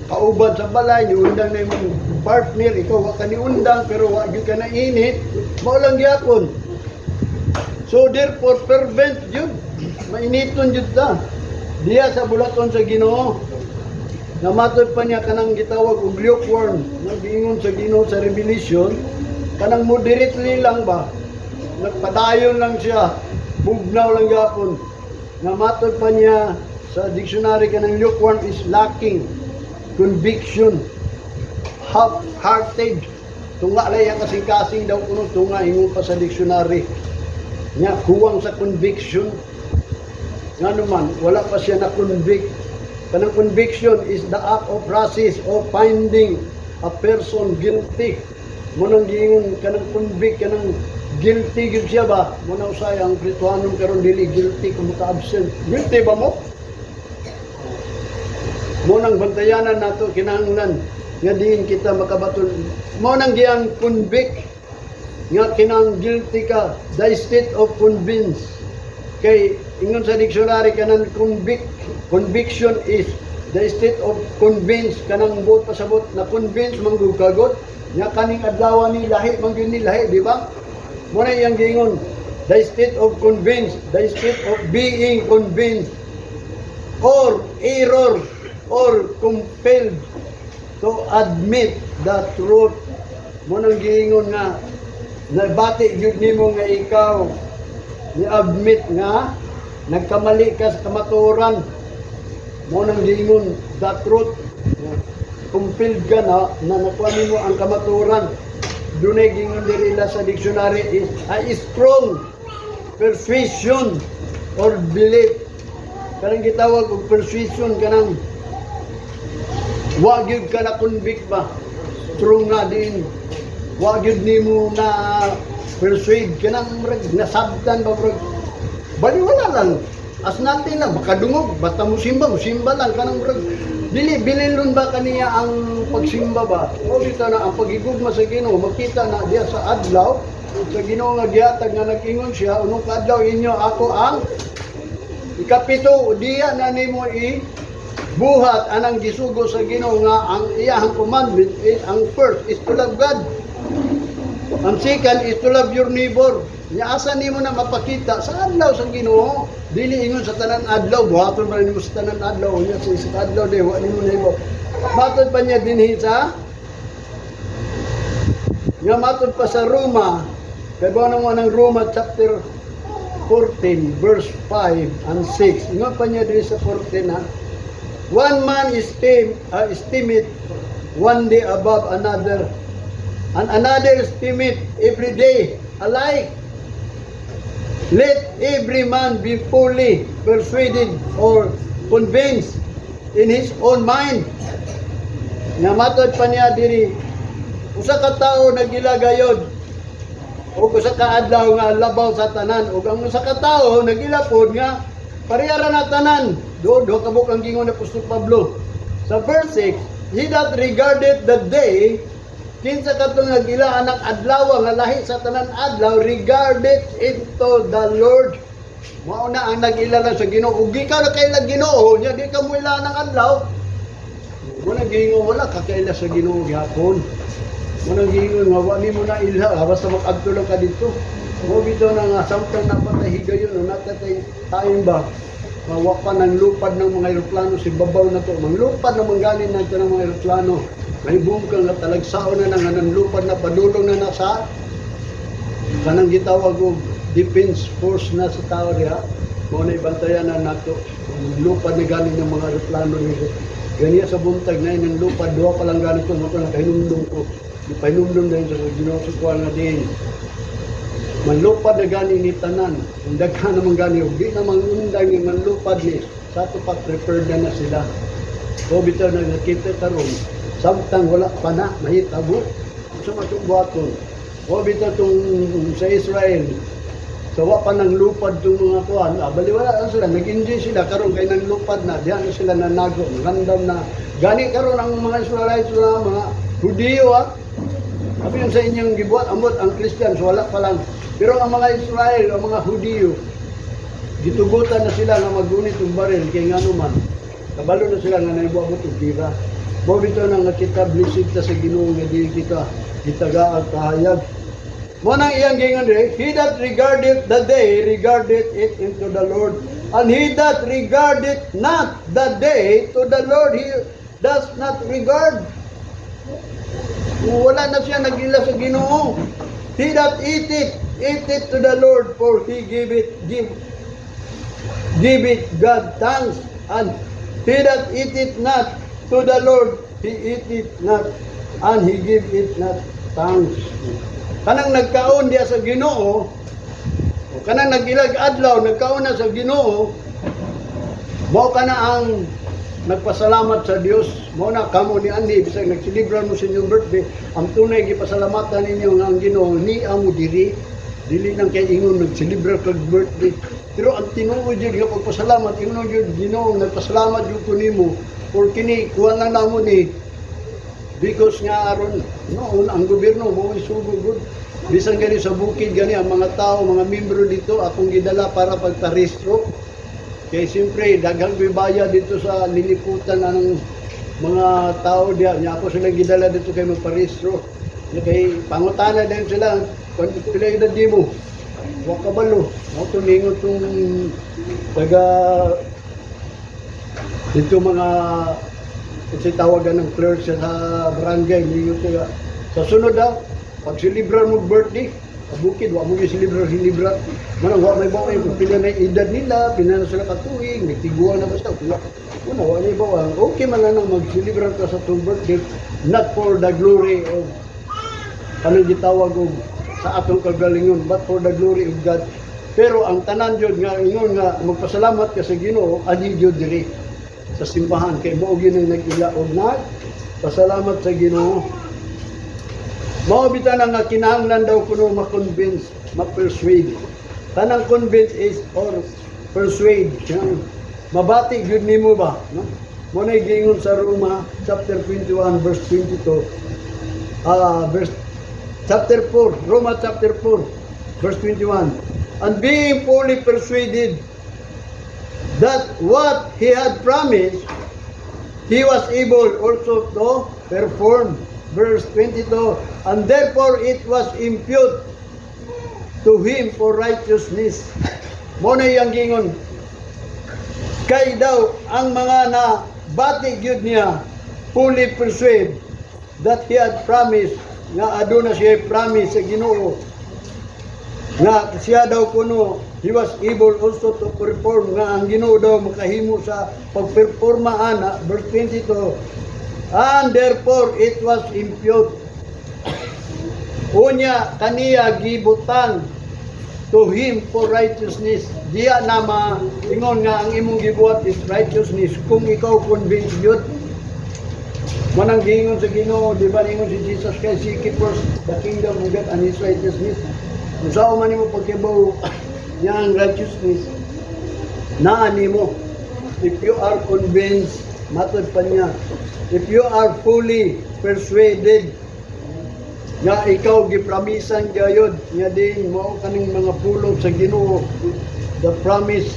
kaubad sa balay, ni undang na imong partner, ikaw wa ka ni undang pero wa gyud ka na init, mao lang gyapon. So therefore, prevent yun. Mainiton jud ta. Diya sa bulaton sa Ginoo. Namatod pa niya kanang gitawag og lukewarm, no, giingon sa Ginoo sa Revelation, kanang moderately lang ba. Nagpadayon lang siya, bugnaw lang gyapon. Namatod pa niya sa dictionary, kanang lukewarm is lacking conviction, half-hearted. Tunga lang yang kasing-kasing daw kuno, tunga ingon pa sa dictionary. Nya kuwang sa conviction. Nga naman, wala pa siya na convict. Kanang conviction is the act of process of finding a person guilty. Mao nang giingon kanang convict, kanang guilty gyud siya ba? Mao na usay ang Kristohanon karon dili guilty kung maka-absent. Guilty ba mo? Mao nang bantayanan nato, kinahanglan nga diin kita makabaton. Mao nang giyang convict nga kinang guilty ka, the state of convince. Kay ingon sa dictionary, kanang conviction is the state of convince, kanang buot pasabot na convince man gud kagot nya kaning adlaw ni lahi man gyud ni lahi, di ba? Mo na iyang giingon, the state of convince, the state of being convinced or error or compelled to admit the truth. Mo nang giingon nga nabati gyud nimo nga ikaw ni admit nga nagkamali ka sa kamatuoran. Mo nang giingon the truth, compelled ka na na nakuha nimo ang kamatuoran. Dunay giingon diri la sa dictionary is a strong persuasion or belief. Kanang gitawag og persuasion, kanang wa gyud ka na convict ba, strong nga din, wa gyud nimo na persuade, kanang murag nasabtan ba, murag bali wala lang, as natin lang makadungog, basta musimba, musimba lang, kanang murag dili bililon ba kaniya ang pagsimba ba. O dito na ang pagigugma sa Ginoo makita na diya sa adlaw sa Ginoo nga gihatag nga nag-ingon siya, "Unong kaadlaw inyo, ako ang ikapito." Diya na nimo i buhat anang gisugo sa Ginoo nga ang iyang commandment is, ang first is to love God, ang second is to love your neighbor. Nya asa nimo na mapakita? Sa adlaw sa Ginoo. Dili ingon sa tanan adlaw, buhaton pa nimo sa tanan adlaw, unya sa isa ka adlaw di wa nimo nahimo. Matod pa niya dinhi sa nga matod pa sa Roma, kay ba nang ng Roma chapter 14 verse 5 and 6. Ingon pa niya diri sa 14 ha. "One man estimate one day above another, and another estimate every day alike. Let every man be fully persuaded or convinced in his own mind." Nga matod pa niya diri, usa ka tawo nagila gayod o usa ka adlaw nga labaw sa tanan, ug ang usa ka tawo nagila pod nga pareha ra na tanan. Do duha ka buok ang gingon ni Apostol Pablo. Sa verse 6, "He that regarded the day," kinsa katong nagila anang adlaw nga lahi sa tanan adlaw, "regarded into the Lord." Mao na ang nag-ila lang sa Ginoo. Ug di ka na kaila Ginoo, nya di ka mo ila ng adlaw. Mo nang giingon wala ka kaila sa Ginoo gihapon. Mo nang giingon nga wa nimo na ilha, basta mag-adto lang ka dito. Mo bitaw na nga samtang napatay higayon no natatay time ba, mawa pa ng lupad ng mga eroplano si babaw na to. Manglupad na mangganin na ito ng mga eroplano. May boom ka nga talagsaon na nga nang lupad na, padulong na na sa kanang gitawag og defense force na sa tao diha. Mao na ibantayan na nato. Lupad na galing ng mga eroplano dito. Ganiya sa buntag na yun, ang lupad, duha pa lang ganito, mo na kahinumdum ko. Di pahinumdum na yun sa Ginoo sa kuwan nga din. Manlupad na gani ni tanan. Ang daghan naman gani, ug di na mangunday ni manlupad ni. Sa ato pa prepared na na sila. O bitaw na nakita karon, samtang wala pa na mahitabo. Sa matong buhaton. O bitaw tong sa Israel, sa wa pa nang lupad tong mga kuan, baliwala lang sila, nag-enjoy sila. Karon kay nang lupad na, diyan na sila nanago, random na. Gani karon ang mga Israelites na mga Hudiyo ah. Sabi yung sa inyong gibuhat, amot ang Christians wala pa lang. Pero ang mga Israel, ang mga Hudiyo, gitugutan na sila nga maggunit og baril kay ngano man kabalo na sila nga naibuabot og gira. Mao bitaw na nga kita, blessed ta sa Ginoo nga dili kita gitagaag kahayag. Mo nang iyang giingon diri, "He that regardeth the day regardeth it unto the Lord, and he that regardeth not the day, to the Lord he does not regard." Wala na siya nag-ila sa Ginoo. "He that eateth, eateth to the Lord, for he give it God thanks. And he that eateth not, to the Lord he eateth not, and he give it not thanks." Kanang nagkaon diya sa Ginoo, o kanang nag-ilag adlaw, nagkaon na sa Ginoo, mao kana ang nagpasalamat sa Dios. Mao na kamo ni Andy, bisag nagselebrar mo sa inyong birthday, ang tunay gipasalamatan ninyo nga ang Ginoo ni amo diri, dili nang kay ingon nagselebrar kag birthday. Pero ang tinuod jud nga pagpasalamat, ingon jud, "Ginoo, nagpasalamat jud ko nimo for kini kuha lang namo ni," because nga aron noon ang gobyerno mo isugo gud. Bisan gani sa bukid gani ang mga tao, mga membro dito, akong gidala para pagparehistro. Kay siyempre daghang bayad dito sa liliputan ang mga tao diya. Nya ako sila gidala dito kay magparehistro. Nya kay pangutana din sila, kung pila edad mo? Wa kabalo. Mao to ningon tong taga dito, mga kasi tawagan ng clerk sa barangay, ningon sila sa sunod daw pag silibrar mo birthday sa bukid, wa mo silibrar silibrar manang wa may bawo kung pila na edad nila, pila na sila katuig, nagtiguan na basta pila una wa na bawo. Okay man lang nang magsilibrar ka sa tong birthday, not for the glory of kanang gitawag og sa atong kagalingon, but for the glory of God. Pero ang tanan jud nga ingon nga magpasalamat ka sa Ginoo, adi jud diri sa simbahan kay mao gyud ang nag-ila og nagpasalamat sa Ginoo. Mao bitaw na nga kinahanglan daw kuno ma-convince, ma-persuade. Tanang convince is or persuade. Kanang mabati gyud nimo ba, no? Mo na giingon sa Roma chapter 21 verse 22. Verse chapter 4, Roma chapter 4 verse 21. "And being fully persuaded that what he had promised, he was able also to perform." Verse 22, "And therefore it was impute to him for righteousness." Mo na iyang gingon. Kay daw ang mga na bati gyud niya, fully persuade that he had promised, nga aduna siya promise sa Ginoo nga siya daw kuno he was able also to perform, nga ang Ginoo daw makahimo sa pagperforma ana. Verse 22, "And therefore it was impute," unya kaniya gibutang, "to him for righteousness." Diya na maingon nga ang imong gibuhat is righteousness kung ikaw convinced yun. Manang giingon sa Ginoo, di ba ningon si Jesus Christ, "Seek ye first the kingdom of God and His righteousness." Kung saan man nimo pagkibaw niya ang righteousness, naa nimo. If you are convinced, matod pa niya, if you are fully persuaded nga ikaw gipramisan gayod nga din mao kaning mga pulong sa Ginoo, the promise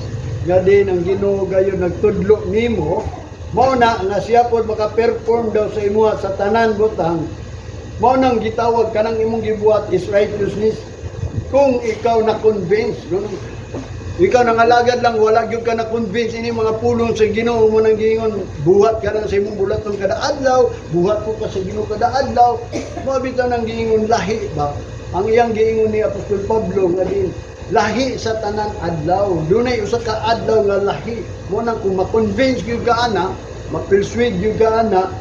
nga din ang Ginoo gayod nagtudlo nimo, mao na nga siya pod maka-perform daw sa imuha sa tanan butang. Mao nang gitawag kanang imong gibuhat is righteousness kung ikaw na convince, no? Ikaw nangalagad lang, wala gyud ka na convince ini mga pulong sa Ginoo mo nang giingon, buhat ka lang sa imong bulaton kada adlaw, buhat ko ka sa Ginoo kada adlaw. Mao bitaw nang giingon lahi ba? Ang iyang giingon ni Apostol Pablo nga din lahi sa tanan adlaw. Dunay usa ka adlaw nga lahi. Mo nang kung ma-convince gyud ka ana, ma-persuade gyud ka ana,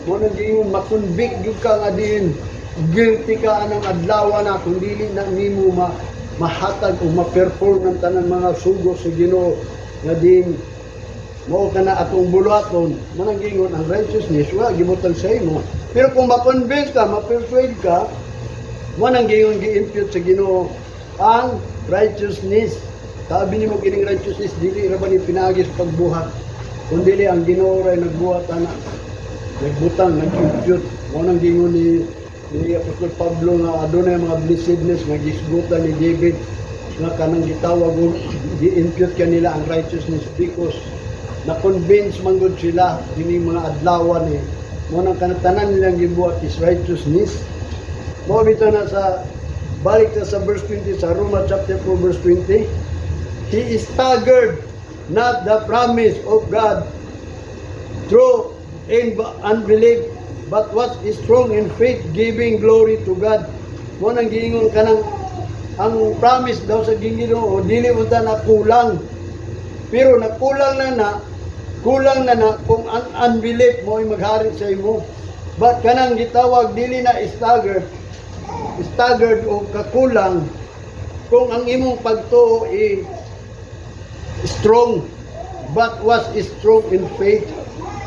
mo nang giingon ma-convict gyud ka nga din guilty ka anang adlaw na kung dili na nimo mahatag o ma-perform ng tanan mga sugo sa Ginoo nga din mao kana atong buluhaton. Manang giingon ang righteousness wala gibutang sa imo, pero kung ma-convince ka, ma-persuade ka, mo nang giingon gi-impute sa Ginoo ang righteousness. Sabi nimo kining righteousness dili ra ba ni pinaagi sa pagbuhat, kun dili ang Ginoo ra nagbuhat ana, nagbutang, nag-impute. Mo nang giingon ni ni Apostol Pablo nga adunay mga blessedness nga gisgutan ni David nga kanang gitawag og gi-impute kanila ang righteousness because na-convince man gud sila dini mga adlawan ni mo nang kanang tanan nilang gibuhat is righteousness. Mao bitaw na sa balik ta sa verse 20 sa Roma chapter 4 verse 20. He staggered not the promise of God through in unbelief, but was strong in faith, giving glory to God. Mo nang giingon kanang ang promise daw sa Ginoo dili unta na kulang, pero nakulang na na kulang na na kung ang unbelief mo ay maghari sa imo. But kanang gitawag dili na staggered staggered o kakulang kung ang imong pagtuo i strong, but was strong in faith,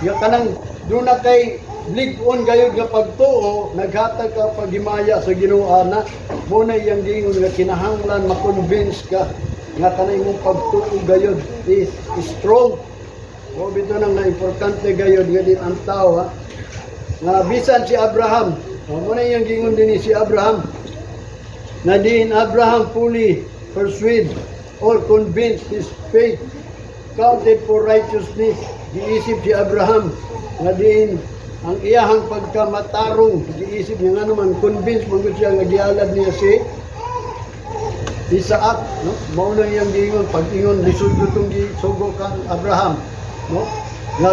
nga kanang doon na kay lig-on gayud nga pagtuo, naghatag ka paghimaya sa Ginoo ana. Mo na iyang giingon nga kinahanglan ma-convince ka nga kanang imong pagtuo gayud is strong. Mo bitaw nang nga importante gayud nga din ang tao, ha, nga bisan si Abraham, mo na iyang giingon dinhi, si Abraham na diin Abraham fully persuade or convinced his faith counted for righteousness. Giisip si Abraham nga diin ang iyahang pagkamatarong, giisip niya nga naman convinced man gud siya nga gialad niya si Isaac, no? Mao na iyang giingon pag ingon lisod tong gisugo kang Abraham, no? Nga